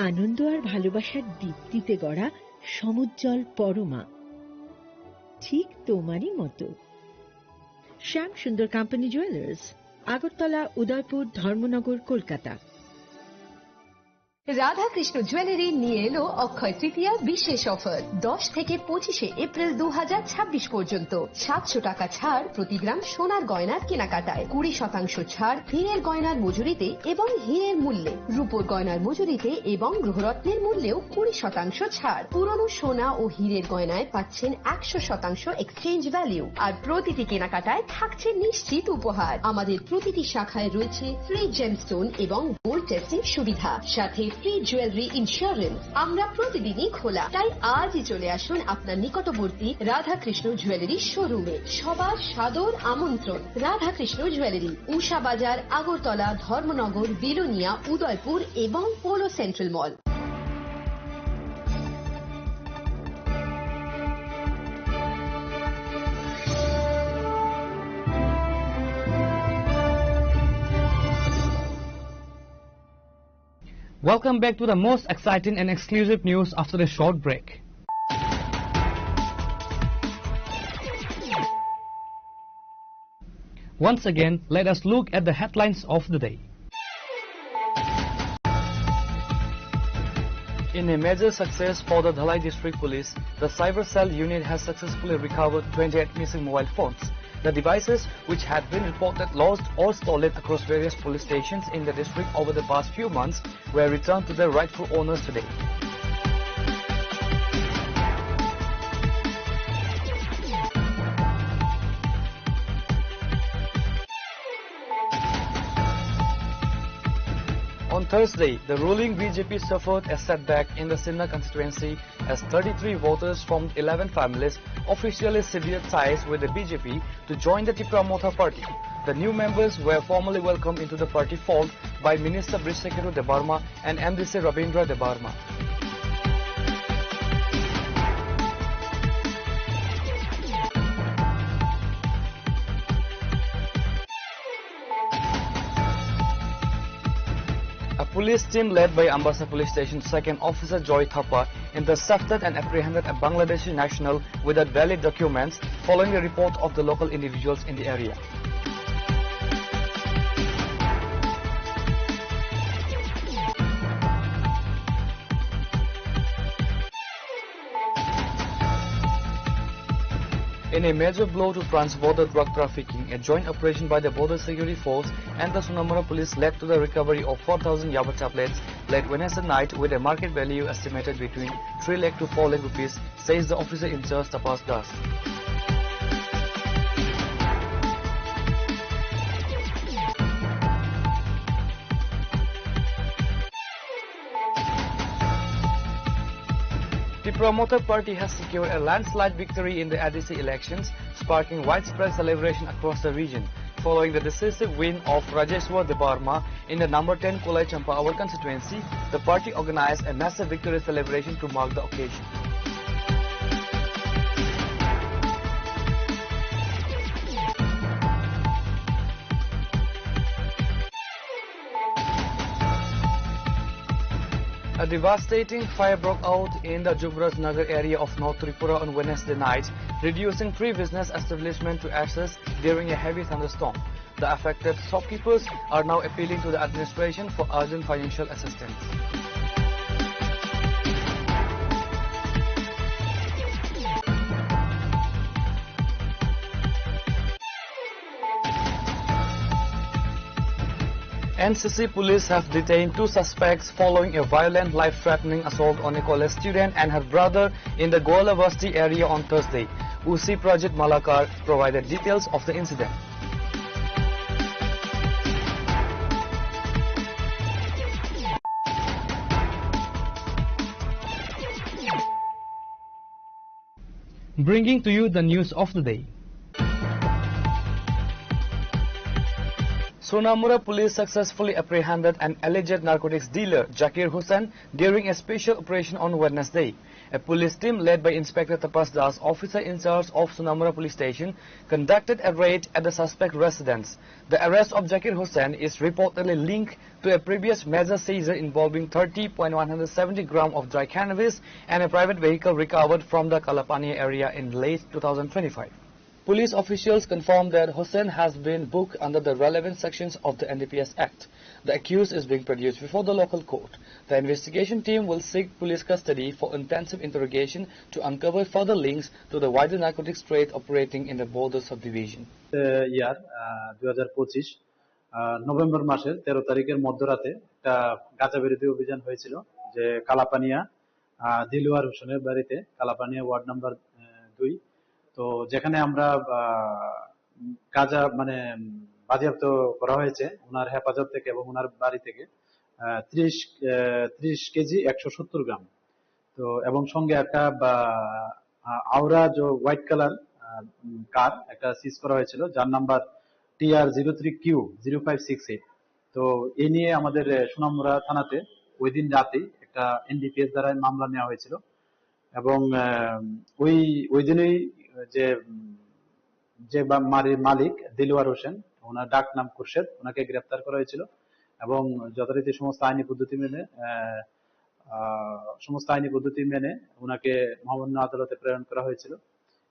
আনন্দ আর ভালোবাসার দীপ্তিতে গড়া সমুজ্জ্বল পরমা, ঠিক তোমারই মতো। শ্যাম সুন্দর company jewellers, Agartala, উদয়পুর, ধর্মনগর, কলকাতা। রাধাকৃষ্ণ জুয়েলারি নিয়ে এলো অক্ষয় তৃতীয়ার বিশেষ অফার। দশ থেকে পঁচিশে এপ্রিল দু হাজার ছাব্বিশ পর্যন্ত সাতশো টাকা ছাড় প্রতি গ্রাম সোনার গয়নার কেনাকাটায়, কুড়ি শতাংশ ছাড় হীরের গয়নার মজুরিতে এবং হীরের মূল্যে, রূপোর গয়নার মজুরিতে এবং গ্রহরত্নের মূল্যেও কুড়ি শতাংশ ছাড়। পুরনো সোনা ও হীরের গয়নায় পাচ্ছেন একশো শতাংশ এক্সচেঞ্জ ভ্যালু, আর প্রতিটি কেনাকাটায় থাকছে নিশ্চিত উপহার। আমাদের প্রতিটি শাখায় রয়েছে ফ্রি জেমস্টোন এবং গোল্ড টেস্টিং সুবিধা, সাথে ফ্রি জুয়েলারি ইন্স্যুরেন্স। আমরা প্রতিদিনই খোলা, তাই আজই চলে আসুন আপনার নিকটবর্তী রাধাকৃষ্ণ জুয়েলারি শোরুমে। সবার সাদর আমন্ত্রণ। রাধাকৃষ্ণ জুয়েলারি, উষা বাজার, আগরতলা, ধর্মনগর, বিলোনিয়া, উদয়পুর এবং polo central mall. Welcome back to the most exciting and exclusive news after a short break. Once again, let us look at the headlines of the day. In a major success for the Dhalai District Police, the Cyber Cell unit has successfully recovered twenty-eight missing mobile phones. The devices, which had been reported lost or stolen across various police stations in the district over the past few months, were returned to their rightful owners today. On Thursday, the ruling B J P suffered a setback in the Simla constituency as thirty-three voters from eleven families officially severed ties with the B J P to join the Tipra Motha party. The new members were formally welcomed into the party fold by Minister Brishaketu Debbarma and M D C Rabindra Debbarma. A police team led by Ambassa Police Station second officer Joy Thapa intercepted and apprehended a Bangladeshi national without valid documents following the report of the local individuals in the area. In a major blow to transborder drug trafficking, a joint operation by the Border Security Force and the Sonamura police led to the recovery of four thousand yaba tablets late Wednesday night, with a market value estimated between three lakh to four lakh rupees, says the officer in charge Tapas Das. Tipra Motha Party has secured a landslide victory in the A D C elections, sparking widespread celebration across the region. Following the decisive win of Rajeshwar Debbarma in the number ten Kolaichompa Avar constituency, the party organized a massive victory celebration to mark the occasion. A devastating fire broke out in the Jubraj Nagar area of North Tripura on Wednesday night, reducing three business establishments to ashes during a heavy thunderstorm. The affected shopkeepers are now appealing to the administration for urgent financial assistance. N C C police have detained two suspects following a violent, life-threatening assault on a college student and her brother in the Gola Basti area on Thursday. O C Prajit Malakar provided details of the incident. Bringing to you the news of the day. Sonamura police successfully apprehended an alleged narcotics dealer, Zakir Hussain, during a special operation on Wednesday. A police team led by Inspector Tapas Das, officer in charge of Sonamura police station, conducted a raid at the suspect residence. The arrest of Zakir Hussain is reportedly linked to a previous major seizure involving thirty point one hundred seventy gram of dry cannabis and a private vehicle recovered from the Kalapania area in late two thousand twenty-five. Police officials confirmed that Hussain has been booked under the relevant sections of the N D P S Act. The accused is being produced before the local court. The investigation team will seek police custody for intensive interrogation to uncover further links to the wider narcotics trade operating in the border subdivision. ইয়ার দুই হাজার পঁচিশ নভেম্বর মাসের তেরো তারিখের মধ্যরাতে একটা গাঁজা বিরোধী অভিযান হয়েছিল, যে কালাপানিয়া আহ, দিলওয়ার হোসেনের বাড়িতে, কালাপানিয়া ওয়ার্ড নাম্বার দুই। তো যেখানে আমরা আহ, গাঁজা মানে উম, বাজেয়াপ্ত করা হয়েছে ওনার হেফাজত থেকে এবং ওনার বাড়ি থেকে আহ, ত্রিশ আহ, ত্রিশ কেজি একশো সত্তর গ্রাম। তো এবং সঙ্গে একটা বা, আহ, আওরা যে হোয়াইট কালার কার একটা সিজ করা হয়েছিল, যার number T R zero three Q zero five six eight. তো এই নিয়ে আমাদের আহ, সুনামুরা থানাতে ওই দিন রাতেই একটা এনডিপিএস দ্বারা মামলা নেওয়া হয়েছিল। এবং আহ, ওই ওই দিনই যে উম, যে বা- মারি মালিক দিলওয়ার হোসেন, ওনার ডাক নাম খুরশেদ, ওনাকে গ্রেপ্তার করা হয়েছিল এবং যথারীতি সমস্ত আইনি পদ্ধতি মেনে আহ, আহ, সমস্ত আইনি পদ্ধতি মেনে ওনাকে মহামান্য আদালতে প্রেরণ করা হয়েছিল।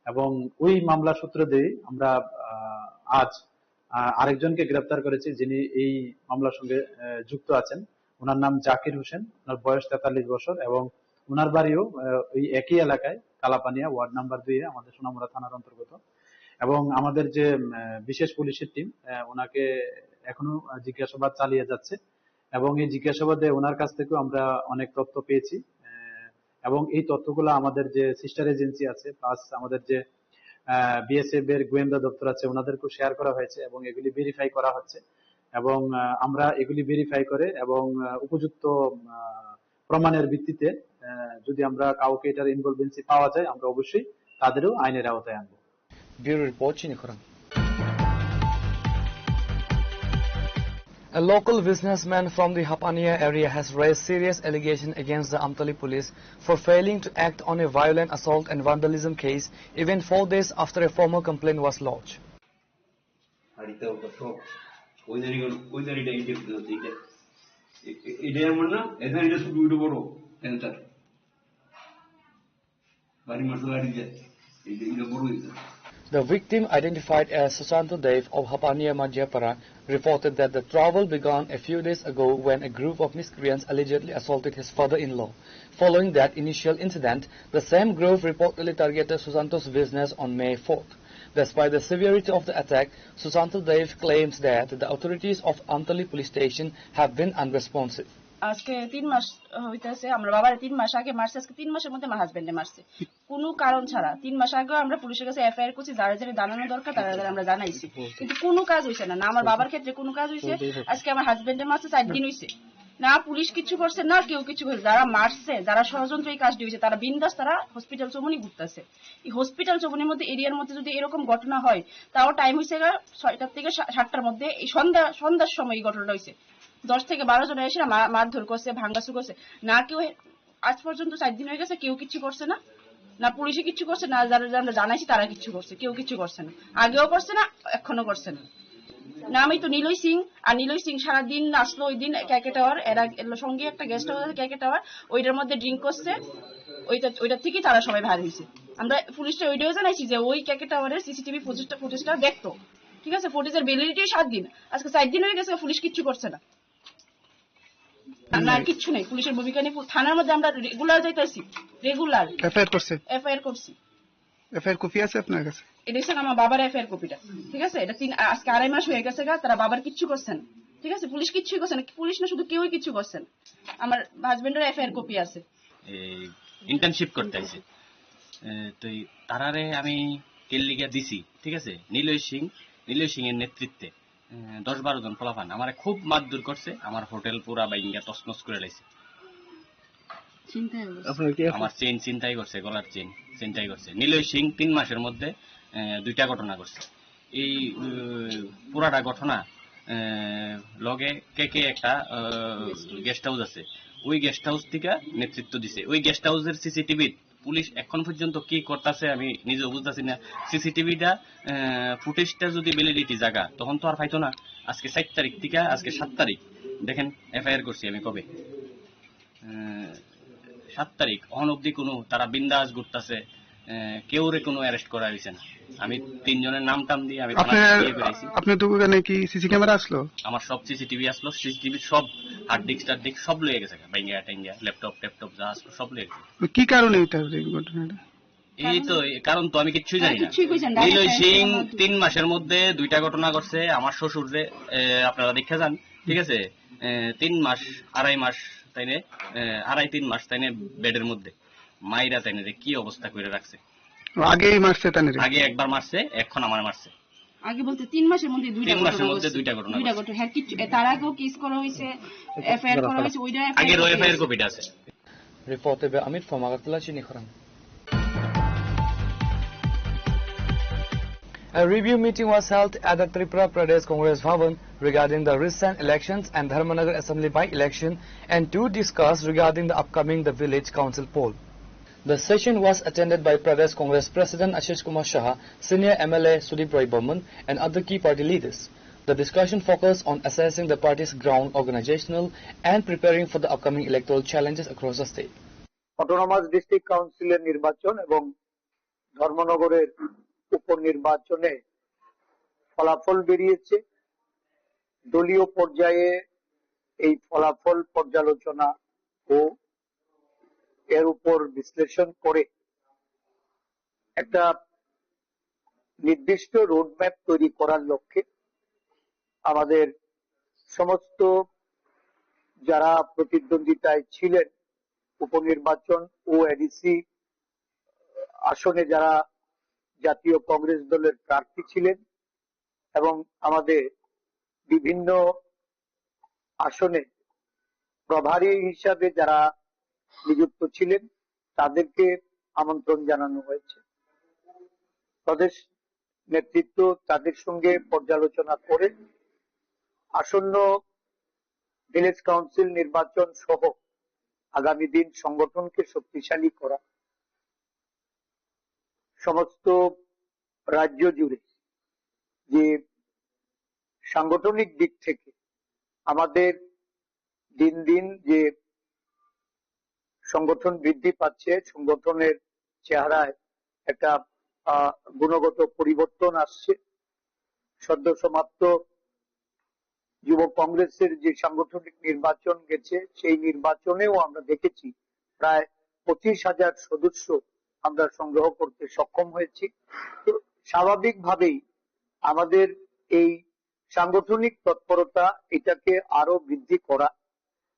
এবং ওই মামলা সূত্র দিয়ে আমরা আহ, আজ আহ, আরেকজনকে গ্রেপ্তার করেছি, যিনি এই মামলার সঙ্গে আহ, যুক্ত আছেন। ওনার নাম জাকির হোসেন, ওনার বয়স তেতাল্লিশ বছর এবং ওনার বাড়িও আহ, ওই একই এলাকায়, কালাপানিয়া ওয়ার্ড নাম্বার দুইয়ে, আমাদের সোনামুড়া থানার অন্তর্গত। এবং আমাদের যে আহ, বিশেষ পুলিশের টিম, ওনাকে এখনো আহ, জিজ্ঞাসাবাদ চালিয়ে যাচ্ছে। এবং এই জিজ্ঞাসাবাদে ওনার কাছ থেকেও আমরা অনেক তথ্য পেয়েছি। আহ, এবং এই তথ্যগুলো আমাদের যে সিস্টার এজেন্সি আছে, প্লাস আমাদের যে বিএসএফ এর গোয়েন্দা দপ্তর আছে, ওনাদেরকেও শেয়ার করা হয়েছে এবং এগুলি ভেরিফাই করা হচ্ছে। এবং আহ, আমরা এগুলি ভেরিফাই করে এবং আহ, উপযুক্ত আহ, প্রমাণের ভিত্তিতে আহ, যদি আমরা কাউকে এটার ইনভলভেন্সি পাওয়া যায়, আমরা অবশ্যই তাদেরও আইনের আওতায় আনবো। Bureau report, Chini Khorang. A local businessman from the Hapania area has raised serious allegation against the Amtali police for failing to act on a violent assault and vandalism case even four days after a formal complaint was lodged. এটা আমার না, এটা শুধু বড় cancer. The victim, identified as Susanto Dev of Hapania Manjapara, reported that the trouble began a few days ago when a group of miscreants allegedly assaulted his father-in-law. Following that initial incident, the same group reportedly targeted Susanto's business on May fourth. Despite the severity of the attack, Susanto Dev claims that the authorities of Amtali police station have been unresponsive. আজকে তিন মাস হইতেছে, আমরা বাবারে তিন মাস আগে মারছে, আজকে তিন মাসের মধ্যে আমার হাজবেন্ডে মারছে। কোনো কারণ ছাড়া তিন মাস আগেও আমরা পুলিশের কাছে এফআইআর করছি, যারা যারা জানানো দরকার তারা তারা আমরা জানাইছি, কিন্তু কোনো কাজ হইছে না। না আমার বাবার ক্ষেত্রে কোনো কাজ হইছে, আজকে আমার হাজবেন্ডের মাসে চার দিন হইছে। না পুলিশ কিছু করছে, না কেউ কিছু করছে। যারা মারছে, যারা ষড়যন্ত্র এই কাজটি হইছে, তারা বিন্দাস, তারা হসপিটাল চৌমুহনী ঘুরতেছে। এই হসপিটাল চৌমুহনীর মধ্যে, এরিয়ার মধ্যে যদি এরকম ঘটনা হয়, তাও টাইম হইছে গা ছয়টার থেকে সা- সাতটার মধ্যে, এই সন্ধ্যা সন্ধ্যার সময় এই ঘটনাটা হইছে। দশ থেকে বারো জন এসে মা- মারধর করছে, ভাঙ্গাচুর করছে। না কেউ হে- আজ পর্যন্ত চার দিন হয়ে গেছে, কেউ কিচ্ছু করছে না, না পুলিশে কিচ্ছু করছে, না যারা যারা আমরা জানাইছি তারা কিচ্ছু করছে, কেউ কিচ্ছু করছে না, আগেও করছে না, এখনো করছে না। না আমি তো নিলয় সিং, আর নিলয় সিং সারাদিন আসলো ওই দিন কেকে টাওয়ার, এরা এর সঙ্গে একটা গেস্ট হাউস আছে কেকে টাওয়ার, ওইটার মধ্যে ড্রিঙ্ক করছে, ওইটা ওইটা থেকেই তারা সবাই ভার হয়েছে। আমরা পুলিশটা ওইটাও জানাইছি যে ওই কেকে টাওয়ারের সিসিটিভি ফুটেজটা ফুটেজটা দেখতো, ঠিক আছে, ফুটেজের ভ্যালিডিটি সাত দিন, আজকে চার দিন হয়ে গেছে, পুলিশ কিচ্ছু করছে না। না, না, কিচ্ছু নেই, পুলিশের ভূমিকা নেই। পু- থানার মধ্যে আমরা রেগুলার যাইতেছি, রেগুলার এফআইআর করছে? এফআইআর করছি। এফআইআর কপি আছে আপনার কাছে? এটা হচ্ছে আমার বাবার এফআইআর কপিটা, ঠিক আছে? এটা তিন আজকে আড়াই মাস হয়ে গেছে গা, তারা বাবার কিচ্ছু করছে না, ঠিক আছে? পুলিশ কিচ্ছুই করছে না, পুলিশ না শুধু কেউই কিচ্ছু করছে না। আমার হাজবেন্ডের এফআইআর কপি আছে। এই ইন্টার্নশিপ করতে আইছে। এ, তো এই তারারে আমি কেল্লিগা দিছি, ঠিক আছে? নিলয় সিং, নিলয় সিং এর নেতৃত্বে, এ, দশ বারো জন পোলাপান আমারে খুব মারধর করছে, আমার হোটেল পুরা বাইঙ্গা তছনছ করে লাইছে। চিন্তাই অবস্থা। আপনার কি এখন আমার চেইন ছিনতাই করছে, গলার চেইন ছিনতাই করছে। নিলয় সিং তিন মাসের মধ্যে, এ, দুইটা ঘটনা করছে। এই, এ, পুরাটা ঘটনা, আহ, লগে কে কে একটা, আহ, গেস্ট হাউস আছে, ওই গেস্ট হাউস থেকে নেতৃত্ব দিছে। ওই গেস্ট হাউসের সিসিটিভি পুলিশ এখন পর্যন্ত কি করতেছে আমি নিজেও বুঝতেছি না। সিসিটিভিটা ফুটেজটা যদি ভ্যালিডিটি জাগা, তখন তো আর পাইতো না। আজকে চার তারিখ থেকে আজকে সাত তারিখ, দেখেন এফআইআর করছি আমি কবে, আহ, সাত তারিখ, অহন অবধি কোনো তারা বিন্দাস ঘুরতেছে, আহ, কেউরে কোনো অ্যারেস্ট করা হয়েছে না। আমি তিনজনের নাম টাম দিয়ে আমি থানায় আপনার ইয়ে করেছি। আপনার দোকানে কি সিসি ক্যামেরা আসলো? আমার সব সিসিটিভি আসলো, সিসিটিভি সব হার্ড ডিস্ক টার্ড ডিস্ক সব লয়ে গেছে, ভাইঙ্গা টাইঙ্গা, ল্যাপটপ ট্যাপটপ যা আসলো সব লয়ে গেছে। কি কারণে এটা, এই ঘটনাটা? এই তো এই কারণ তো আমি কিচ্ছু জানি না। কিচ্ছুই কইছেন না, নীলয় সিং তিন মাসের মধ্যে দুইটা ঘটনা ঘটছে। আমার শ্বশুর যে, এ, আপনারা দেখে যান, ঠিক আছে? এ, তিন মাস, আড়াই মাস, তাই না? এ, আড়াই তিন মাস, তাই না? বেডের মধ্যে মাইরা, তাই না? যে কি অবস্থা করে রাখছে। আগেই মারছে তাই না রে? আগে একবার মারছে, এখন আমার মারছে। আগে বলতে তিন মাসের মধ্যে দুইটা তিন মাসের ঘটনা মধ্যে ঘটছে। দুইটা ঘটনা দুইটা ঘটছে। ঘটনা। হ্যাঁ, কিচ্ছু, এ, তার আগেও কেস করা হয়েছে, এফআইআর করা হয়েছে, ওইটা আগে রো এফআইআর কপিটা আছে। Reported by Amit from Agartala, Chini Khorang. A review meeting was held at the Tripura Pradesh Congress Bhavan regarding the recent elections and Dharmanagar Assembly by-election and to discuss regarding the upcoming the village council poll. The session was attended by Pradesh Congress President Ashish Kumar Shah, Senior M L A Sudip Roy Barman and other key party leaders. The discussion focused on assessing the party's ground organizational and preparing for the upcoming electoral challenges across the state. Autonomous district কাউন্সিলের নির্বাচন এবং ধর্মনগরের উপনির্বাচনে ফলাফল বেরিয়েছে। দলীয় পর্যায়ে এই ফলাফল পর্যালোচনা ও এর উপর বিশ্লেষণ করে একটা নির্দিষ্ট রোডম্যাপ তৈরি করার লক্ষ্যে আমাদের সমস্ত যারা প্রতিদ্বন্দ্বিতায় ছিলেন, উপনির্বাচন ও এডিসি আসনে যারা জাতীয় কংগ্রেস দলের প্রার্থী ছিলেন এবং আমাদের বিভিন্ন আসনে প্রভারী হিসাবে যারা নিযুক্ত ছিলেন, তাদেরকে আমন্ত্রণ জানানো হয়েছে। প্রদেশ নেতৃত্ব তাদের সঙ্গে পর্যালোচনা করে আসন্ন ভিলেজ কাউন্সিল নির্বাচন সহ আগামী দিন সংগঠনকে শক্তিশালী করা, সমস্ত রাজ্য জুড়ে যে সাংগঠনিক দিক থেকে আমাদের দিন দিন যে সংগঠন বৃদ্ধি পাচ্ছে, সংগঠনের চেহারায় একটা, আহ, গুণগত পরিবর্তন আসছে। সদ্য সমাপ্ত যুব কংগ্রেসের যে সাংগঠনিক নির্বাচন গেছে, সেই নির্বাচনেও আমরা দেখেছি প্রায় পঁচিশ হাজার সদস্য আমরা সংগ্রহ করতে সক্ষম হয়েছি। তো স্বাভাবিকভাবেই আমাদের এই সাংগঠনিক তৎপরতা এটাকে আরো বৃদ্ধি করা,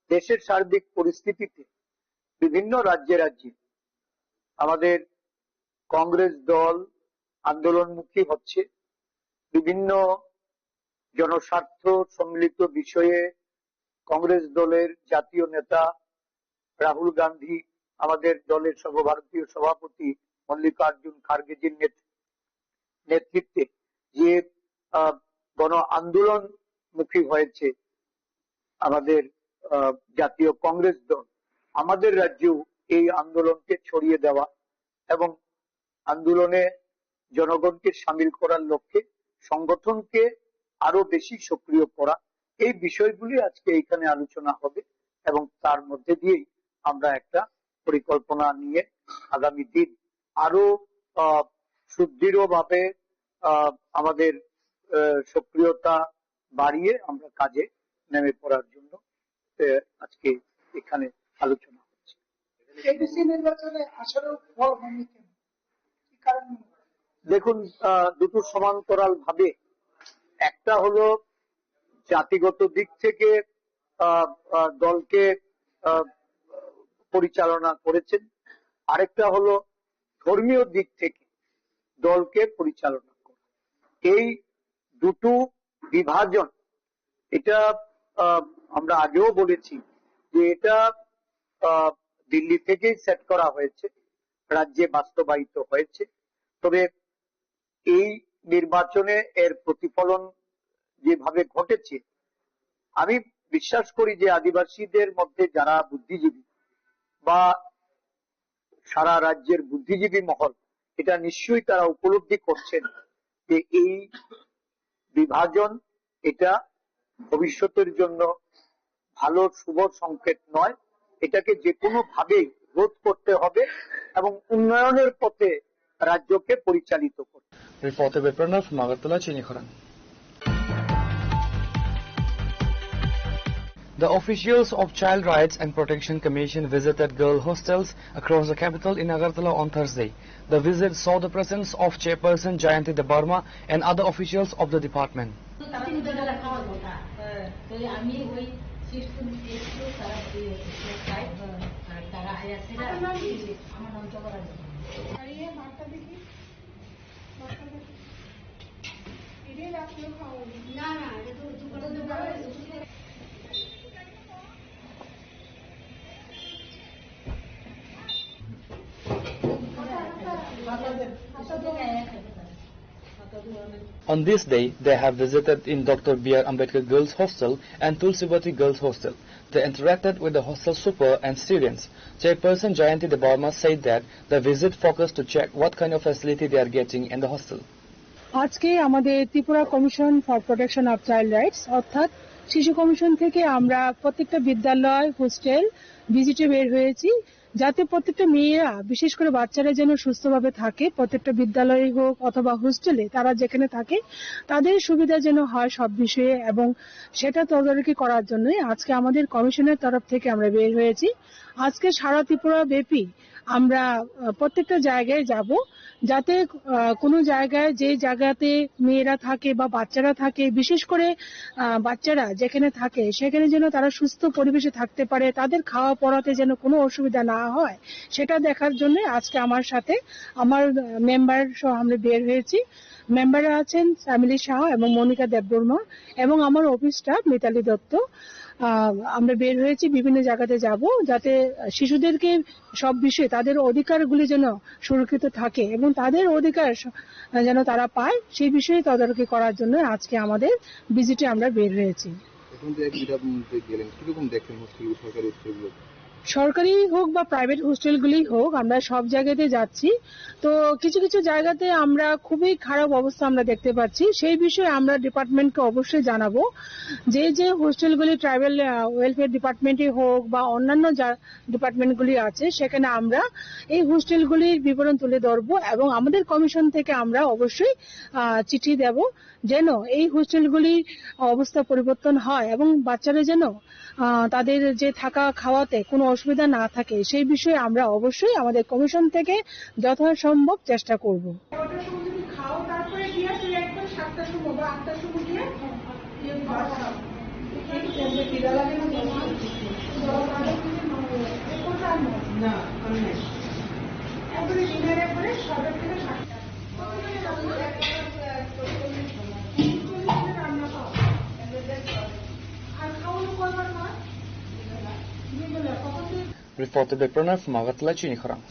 দেশের সার্বিক পরিস্থিতিতে বিভিন্ন রাজ্যে রাজ্যে আমাদের কংগ্রেস দল আন্দোলনমুখী হচ্ছে, বিভিন্ন জনস্বার্থ সম্মিলিত বিষয়ে কংগ্রেস দলের জাতীয় নেতা রাহুল গান্ধী, আমাদের দলের সর্বভারতীয় সভাপতি মল্লিকার্জুন খার্গেজির নেত-, নেতৃত্বে যে, আহ, গণ আন্দোলনমুখী হয়েছে আমাদের, আহ, জাতীয় কংগ্রেস দল, আমাদের রাজ্যেও এই আন্দোলনকে ছড়িয়ে দেওয়া এবং আন্দোলনে জনগণকে সামিল করার লক্ষ্যে সংগঠনকে আরো বেশি সক্রিয় করা, এই বিষয়গুলি আজকে এখানে আলোচনা হবে এবং তার মধ্যে দিয়েই আমরা একটা পরিকল্পনা নিয়ে আগামী দিন আরো, আহ, সুদৃঢ়ভাবে, আহ, আমাদের, আহ, সক্রিয়তা বাড়িয়ে আমরা কাজে নেমে পড়ার জন্য, আহ, আজকে এখানে আলোচনা হচ্ছে। এডিসি নির্বাচনে আশানুরূপ ফল হয়নি কেন? কি কারণ মনে করেন? দেখুন, আহ, দুটো সমান্তরাল ভাবে, একটা হলো জাতিগত দিক থেকে, আহ, আহ, দলকে, আহ, পরিচালনা করেছেন, আরেকটা হলো ধর্মীয় দিক থেকে দলকে পরিচালনা করা। এই দুটো বিভাজন, এটা, আহ, আমরা আগেও বলেছি যে এটা, আহ, দিল্লি থেকেই সেট করা হয়েছে, রাজ্যে বাস্তবায়িত হয়েছে। তবে এই নির্বাচনে এর প্রতিফলন যেভাবে ঘটেছে, আমি বিশ্বাস করি যে আদিবাসীদের মধ্যে যারা বুদ্ধিজীবী বা সারা রাজ্যের বুদ্ধিজীবী মহল, এটা নিশ্চয়ই তারা উপলব্ধি করছেন যে এই বিভাজন, এটা ভবিষ্যতের জন্য ভালো শুভ সংকেত নয়। এটাকে যে কোনোভাবেই রোধ করতে হবে এবং উন্নয়নের পথে রাজ্যকে পরিচালিত করতে হবে। Reporter by Pranav from Agartala, Chini Khorang. The officials of Child Rights and Protection Commission visited girl hostels across the capital in Agartala on Thursday. The visit saw the presence of Chairperson Jayanti Debbarma and other officials of the department. On this day, they have visited in Doctor B R Ambedkar Girls Hostel and Tulsibati Girls Hostel. They interacted with the hostel super and students. Chairperson Jayanti Debbarma said that the visit focused to check what kind of facility they are getting in the hostel. আজকে আমাদের Tripura commission for protection of child rights, অর্থাৎ শিশু কমিশন থেকে আমরা প্রত্যেকটা বিদ্যালয়, হোস্টেল ভিজিটে বের হয়েছি, যাতে প্রত্যেকটা মেয়েরা, বিশেষ করে বাচ্চারা যেন সুস্থভাবে থাকে, প্রত্যেকটা বিদ্যালয়ে হোক অথবা হোস্টেলে তারা যেখানে থাকে, তাদের সুবিধা যেন হয় সব বিষয়ে, এবং সেটা তদারকি করার জন্যই আজকে আমাদের কমিশনের তরফ থেকে আমরা বের হয়েছি। আজকে সারা ত্রিপুরা ব্যাপী আমরা, আহ, প্রত্যেকটা জায়গায় যাব, যাতে, আহ, কোনো জায়গায়, যে জায়গাতে মেয়েরা থাকে বা বাচ্চারা থাকে, বিশেষ করে, আহ, বাচ্চারা যেখানে থাকে, সেখানে যেন তারা সুস্থ পরিবেশে থাকতে পারে, তাদের খাওয়া পড়াতে যেন কোনো অসুবিধা না হয়, সেটা দেখার জন্য আজকে আমার সাথে আমার, আহ, মেম্বার সহ আমরা বের হয়েছি। মেম্বাররা আছেন শ্যামিলী সাহা এবং মনিকা দেববর্মা এবং আমার অফিস স্টাফ মিতালি দত্ত। আহ, আমরা বের হয়েছি, বিভিন্ন জায়গাতে যাব, যাতে শিশুদেরকে সব বিষয়ে তাদের অধিকারগুলি যেন সুরক্ষিত থাকে এবং তাদের অধিকার স-, যেন তারা পায়, সেই বিষয়ে তদারকি করার জন্য আজকে আমাদের ভিজিটে আমরা বের হয়েছি। এখন যে এক বিরাট মধ্যে গেলেন, কিরকম দেখলেন হোস্টেল, সরকারি হোস্টেলগুলো? সরকারি হোক বা প্রাইভেট হোস্টেলগুলি হোক, আমরা সব জায়গাতে যাচ্ছি। তো কিছু কিছু জায়গাতে আমরা খুবই খারাপ অবস্থা আমরা দেখতে পাচ্ছি, সেই বিষয়ে আমরা ডিপার্টমেন্টকে অবশ্যই জানাবো। যে যে হোস্টেলগুলি ট্রাইবাল, আহ, ওয়েলফেয়ার ডিপার্টমেন্টে হোক বা অন্যান্য যা ডিপার্টমেন্টগুলি আছে, সেখানে আমরা এই হোস্টেলগুলির বিবরণ তুলে ধরবো এবং আমাদের কমিশন থেকে আমরা অবশ্যই, আহ, চিঠি দেব, যেন এই হোস্টেলগুলির অবস্থা পরিবর্তন হয় এবং বাচ্চারা যেন, আহ, তাদের যে থাকা খাওয়াতে কোনো অসুবিধা না থাকে, সেই বিষয়ে আমরা অবশ্যই আমাদের কমিশন থেকে যথাসম্ভব চেষ্টা করব। নটার সময় যদি খাও, তারপরে গিয়া তুই একদম সাতটার সময় বা আটটার সময় গিয়া ইয়ে কর। না, আমি নাই। একবারে ডিনারের পরে ছয়টা থেকে সাতটা। আর খাওয়ানো কয়বার হয়? দুবেলা। কখন তুই Reported by Pranav from Agartala, Chini Khorang.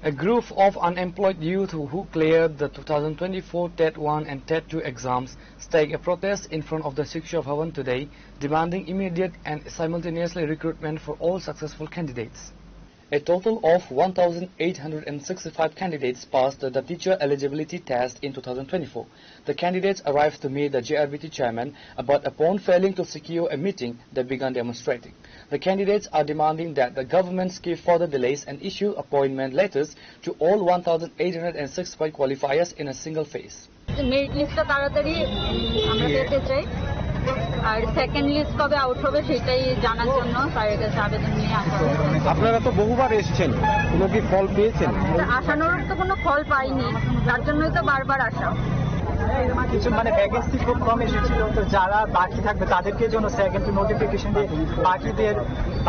A group of unemployed youth who, who cleared the two thousand twenty-four TET one and TET two exams staged a protest in front of the Shiksha Bhavan today, demanding immediate and simultaneously recruitment for all successful candidates. A total of one thousand eight hundred and sixty-five candidates passed the teacher eligibility test in two thousand twenty-four. The candidates arrived to meet the J R B T chairman, but upon failing to secure a meeting, they began demonstrating. The candidates are demanding that the government give further delays and issue appointment letters to all one thousand eight hundred and sixty-five qualifiers in a single phase. Merit লিস্টটা তাড়াতাড়ি আমরা পেতে চাই, আর second list কবে আউট হবে সেটাই জানার জন্য স্যারের কাছে আবেদন নিয়ে আসা হয়েছে। আপনারা তো বহুবার এসছেন, কোনো কি ফল পেয়েছেন? আশানুরূপ তো কোনো ফল পাইনি, তার জন্যই তো বারবার আসা। কিছু মানে ভ্যাকেন্সি খুব কম এসেছিল, তো যারা বাকি থাকবে তাদেরকে যেন সেকেন্ড নোটিফিকেশন দিয়ে বাকিদের,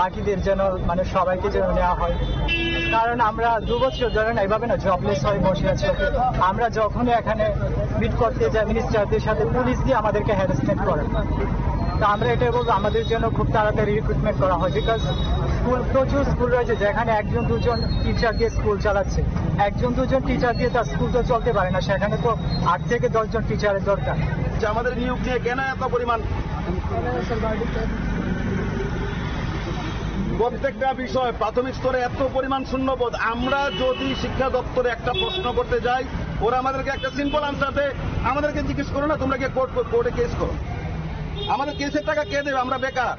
বাকিদের যেন মানে সবাইকে যেন নেওয়া হয়। কারণ আমরা দু বছর ধরে না এভাবে না জবলেস হয়ে বসে আছি। আমরা যখনই এখানে মিট করতে যাই মিনিস্টারদের সাথে, পুলিশ দিয়ে আমাদেরকে হ্যারাসমেন্ট করে। তো আমরা এটাই বলবো, আমাদের জন্য খুব তাড়াতাড়ি রিক্রুটমেন্ট করা হয়, বিকজ স্কুল, প্রচুর স্কুল রয়েছে যেখানে একজন দুজন টিচার দিয়ে স্কুল চালাচ্ছে। একজন দুজন টিচার দিয়ে তার স্কুল তো চলতে পারে না, সেখানে তো আট থেকে দশ জন টিচারের দরকার। যে আমাদের নিয়োগ নিয়ে কেন এত পরিমাণ, প্রত্যেকটা বিষয় প্রাথমিক স্তরে এত পরিমাণ শূন্যপদ। আমরা যদি শিক্ষা দপ্তরে একটা প্রশ্ন করতে যাই, ওরা আমাদেরকে একটা সিম্পল আনসার দেয়, আমাদেরকে জিজ্ঞেস করো না, তোমরা গিয়ে কোর্ট, কোর্টে কেস করো। আমাদের কেসের টাকা কে দেবে? আমরা বেকার।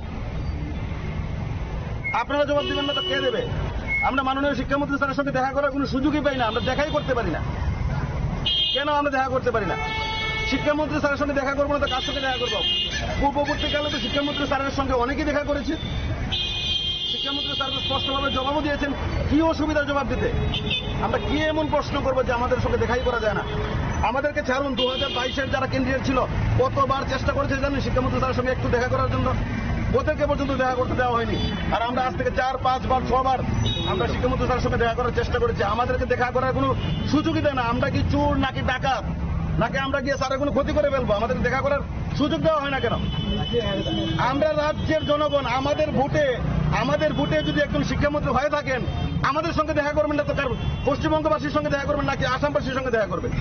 আপনারা জবাব দিবেন না তো কে দেবে? আমরা মাননীয় শিক্ষামন্ত্রী স্যারের সঙ্গে দেখা করার কোনো সুযোগই পাই না, আমরা দেখাই করতে পারি না। কেন আমরা দেখা করতে পারি না? শিক্ষামন্ত্রী স্যারের সঙ্গে দেখা করবো না তো কার সঙ্গে দেখা করবো? পূর্ববর্তীকালে তো শিক্ষামন্ত্রী স্যারের সঙ্গে অনেকেই দেখা করেছি। শিক্ষামন্ত্রী স্যার তো স্পষ্টভাবে জবাবও দিয়েছেন, কি অসুবিধার জবাব দিতে? আমরা কি এমন প্রশ্ন করবো যে আমাদের সঙ্গে দেখাই করা যায় না? আমাদেরকে ছাড়ুন, দু হাজার বাইশের যারা ক্যান্ডিডেট ছিল, কতবার চেষ্টা করেছে জানেন শিক্ষামন্ত্রী স্যারের সঙ্গে একটু দেখা করার জন্য? ওদেরকে পর্যন্ত দেখা করতে দেওয়া হয়নি। আর আমরা আজ থেকে চার, পাঁচ বার, ছবার আমরা শিক্ষামন্ত্রী স্যারের সঙ্গে দেখা করার চেষ্টা করেছি। আমাদেরকে দেখা করার কোনো সুযোগই দেয় না। আমরা কি চোর নাকি ডাকাত, নাকি আমরা গিয়ে স্যারের কোনো ক্ষতি করে ফেলবো? আমাদের দেখা করার সুযোগ দেওয়া হয় না কেন? আমরা রাজ্যের জনগণ, আমাদের ভোটে, আমাদের ভোটে যদি একজন শিক্ষামন্ত্রী হয়ে থাকেন, আমাদের সঙ্গে দেখা করবেন না তো কার, পশ্চিমবঙ্গবাসীর সঙ্গে দেখা করবেন নাকি আসামবাসীর সঙ্গে দেখা করবেন?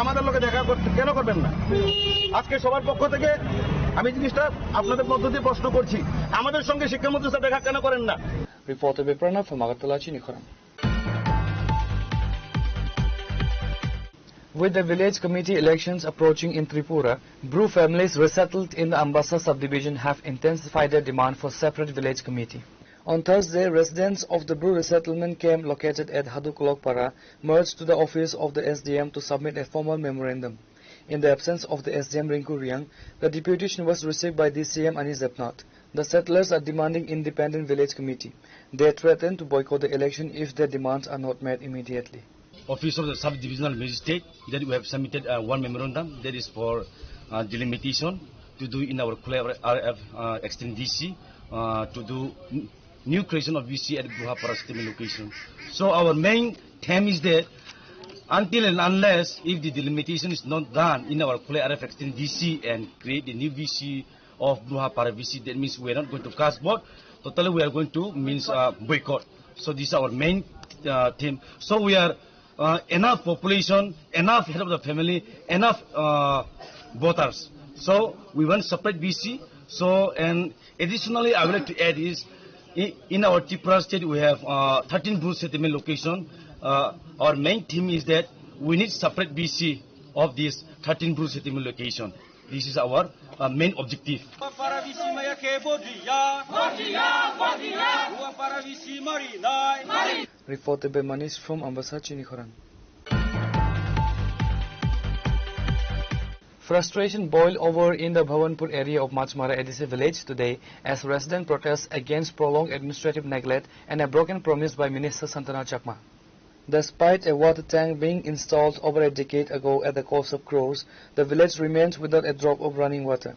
আমাদের লোকে দেখা করতে কেন করবেন না? আজকে সবার পক্ষ থেকে আমি জিনিসটা আপনাদের মধ্য দিয়ে প্রশ্ন করছি, আমাদের সঙ্গে শিক্ষামন্ত্রী স্যার দেখা কেন করেন না? Reporter Biprana from Agartala, Chini Khorang. With the village committee elections approaching in Tripura, Bru families resettled in the Ambassa subdivision have intensified their demand for separate village committee. On Thursday, residents of the Bru resettlement camp located at Hadukolokpara marched to the office of the S D M to submit a formal memorandum. In the absence of the S D M Rinku Riang, the deputation was received by D C M Anish Debnath. The settlers are demanding independent village committee. They threaten to boycott the election if their demands are not met immediately. Office of the Sub-Divisional Magistrate, that we have submitted, uh, one memorandum, that is for, uh, delimitation to do in our Khulai R F, uh, extended D C, uh, to do n-, new creation of V C at Bruhapara settlement location. So our main theme is that until and unless if the delimitation is not done in our Khulai R F extended D C and create the new V C of Bruhapara V C, that means we are not going to cast vote. Totally, we are going to, means, uh, boycott. So this is our main, uh, theme. So we are, uh, enough population, enough head of the family, enough, uh, voters. So we want separate V C. So, and additionally, I would like to add is, i-, in our Tripura state, we have, uh, thirteen Bru settlement location. Uh, our main theme is that we need separate V C of this thirteen Bru settlement location. This is our, uh, main objective. Para V C maya ke bodriya. Bodriya, bodriya. Para V C mari nai. Reported by Manish from Ambassa, Chini Khorang. Frustration boiled over in the Bhawanpur area of Machmara A D C village today as residents protest against prolonged administrative neglect and a broken promise by Minister Santana Chakma. Despite a water tank being installed over a decade ago at the cost of crores, the village remains without a drop of running water.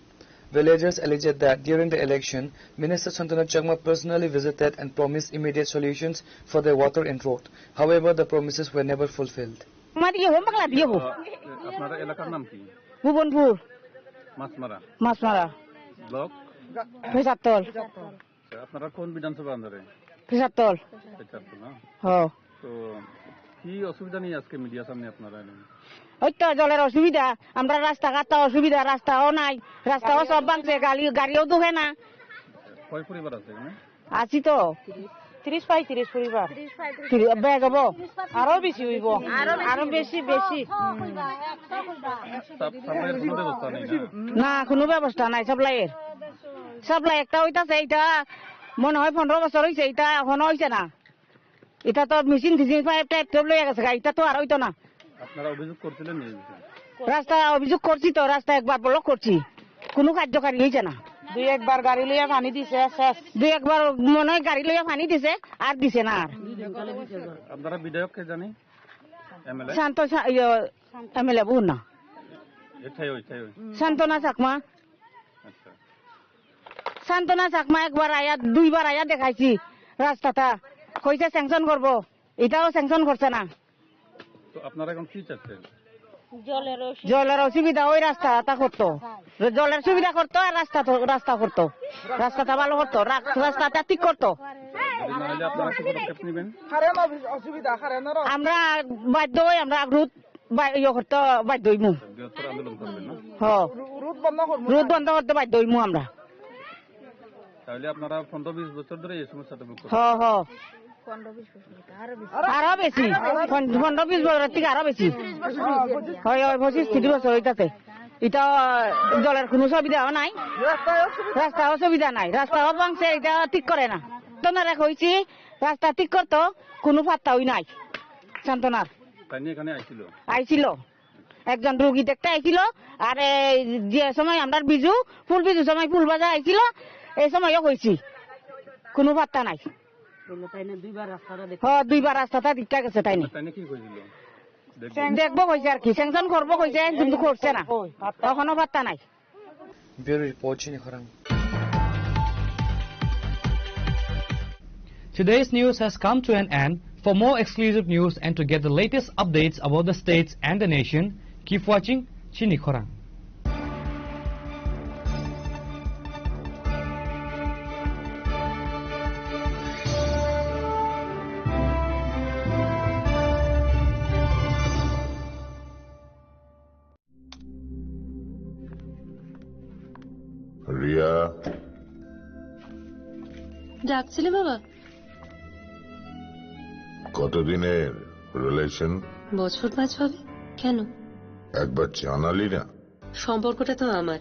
Villagers alleged that during the election, Minister Santana Chakma personally visited and promised immediate solutions for their water and road. However, the promises were never fulfilled. আমার ইয়ে হোম বাংলা দিয়ে হোক। আহ, আপনারা এলাকার নাম কি? ভুবনপুর। মাছমারা। মাছমারা। ব্লক? ফেসারতল। আচ্ছা, আপনারা কোন বিধানসভা আন্ডারে? ফেসারতল। ফেসারতল, না? হ। তো কি অসুবিধা নিয়ে আজকে মিডিয়ার সামনে আপনারা এলেন? ওই তো জলের অসুবিধা, আমরা রাস্তাঘাট তো অসুবিধা, রাস্তাও নাই, রাস্তাও সব ভাঙছে, গাড়ি, গাড়িও ঢুকে না। কয় পরিবার আছে এখানে? আছি তো। ত্রিশ পঁয়ত্রিশ পরিবার। ত্রিশ, ব্যাগ হবো। আরো বেশি হইব। আরো বেশি, বেশি। সাপ-, সাপ্লাইয়ের কোনো ব্যবস্থা নেই, না? না, কোনো ব্যবস্থা নাই সাপ্লাইয়ের। সাপ্লাই একটা হইতাছে, এটা মনে হয় পনেরো বছর হইছে, এটা এখনো হইছে না। এটা তো মেশিন টেশিন পাইপ টাইপ সব লইয়া গেছে গা, এটা তো আর হইতো না। আপনারা অভিযোগ করছিলেন এই বিষয়ে? রাস্তা অভিযোগ করছি তো, রাস্তা একবার ব্লক করছি, কোনো কার্যকারী হইছে না। দুই একবার গাড়ি লইয়া পানি দিছে, শেষ। দুই একবার মনে হয় গাড়ি লইয়া পানি দিছে, আর দিছে না আর। আপনারা বিধায়ককে জানি? এমএলএ? শান্ত সা-, ইয়ে, এমএলএ বহু না। এটাই ওই, এটাই ওই। শান্তনা চাকমা। আচ্ছা। শান্তনা চাকমা একবার আয়া, দুইবার আয়া দেখাইছি রাস্তাটা, কইছে স্যাংশন করবো, এটাও স্যাংশন করছে না। তো আপনারা এখন কি চাচ্ছেন? জলের অসুবিধা, ওই রাস্তাটা করতো, জলের সুবিধা করতো আর রাস্তা তো, রাস্তা করতো, রাস্তাটা ভালো করতো, রা-, রাস্তাটা ঠিক করতো। যদি না হলে আপনারা কি পদক্ষেপ নেবেন? কারেন্ট অসু-, অসুবিধা, কারেন্টর অসু- আমরা বাধ্য হই, আমরা রোধ বা-, ইয়ে করতে বাধ্য হইমু। বৃহত্তর আন্দোলন করবেন না? হ। রো-, রোধ বন্ধ করবো রোধ না। বন্ধ করতে বাধ্য হইমু আমরা। তাহলে আপনারা পনেরো বিশ বছর ধরে এই সমস্যাটা ভোগ করছেন? হ, হ। আরো বেশি। পন-, পনেরো বিশ বছর থেকে আরো বেশি। হয়, হয়, পঁচিশ ত্রিশ বছর হইতাছে। এটা জলের কোনো সুবিধাও নাই। রাস্তাও সুবিধা নাই। রাস্তাও ভাঙছে, এটা ঠিক করে না। তো না কইছি, রাস্তা ঠিক করতো, কোনো পাত্তাই নাই। সান্ত্বনার। তাই নিয়ে এখানে আইছিল? আইছিল। একজন রুগী দেখতে আইছিল, আর এই যে সময় আমরা বিজু, ফুল বিজু সময় ফুল বাজা আইছিল, এই সময়ও কইছি, কোনো পাত্তা নাই। বললো, তাই না দুইবার রাস্তাটা দেখতে হ, দুইবার রাস্তাটা দিকটা গেছে তাই না। তাই না কি কইছিল? দেখবো। দেখবো কইছে আর কি, স্যাংশন করবো কইছে, কিন্তু করছে না, এখনো পাত্তা নাই। Bureau report, Chini Khorang. Today's news has come to an end. For more exclusive news and to get the latest updates about the states and the nation, keep watching Chini Khorang. Riya. ডাকছিলে বাবা? কতদিনের রিলেশন? বছর পাঁচ হবে। কেন? একবার জানালি না। সম্পর্কটা তো আমার,